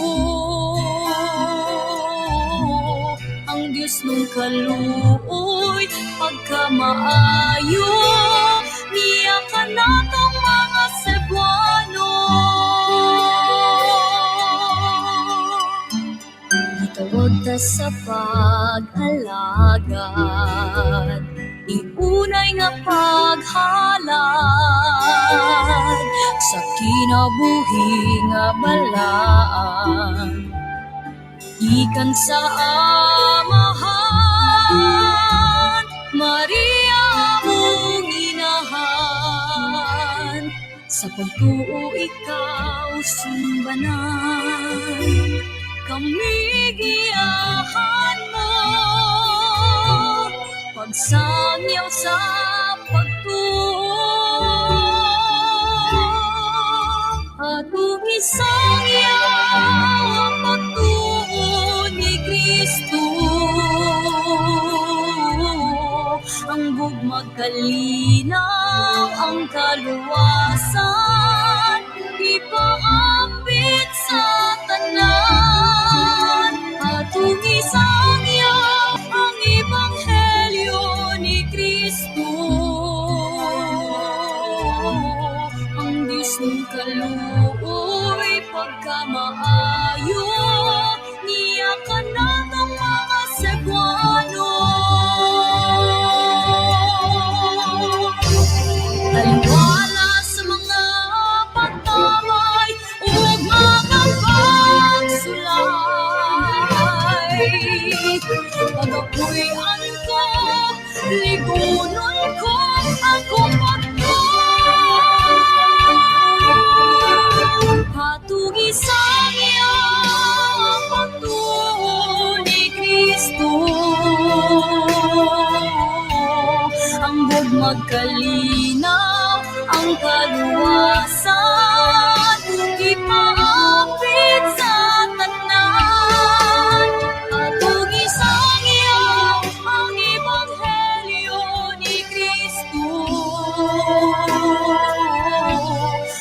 ang Diyos nung kaluoy, pagkamaayo niya kanatong mga Cebuano. Gitawag ta sa pag-alagad, iunay nga paghalad sa kinabuhi nga balaan, gikan sa Amahan, Maria among inahan. Sa pagtuo ikaw sumbanan, kami giyahan mo, pagsangyaw sa pagtuo. Atong isangyaw ang pagtuo ni Kristo, ang gugma'g kalinaw, ang kaluwasan, ipaambit sa tanan. Atong isangyaw ang ebanghelyo ni Kristo, ang Diyos ng kaluoy, pagkamaayo niya kanatong mga Cebuano. Taliwala sa mga pagkamay ug mga pagsulay, pagapuy-an ko, ligunon ko akong pagtuo. Atong isangyaw ang pagtuo ni Kristo, ang gugma'g kalinaw, ang kaluwasan, ipaambit sa tanan. Atong isangyaw ang ebanghelyo ni Kristo,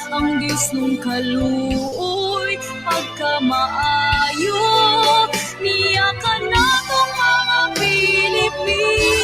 ang Diyos nung kaluoy, pagkamaayo niya kanatong mga Pilipino.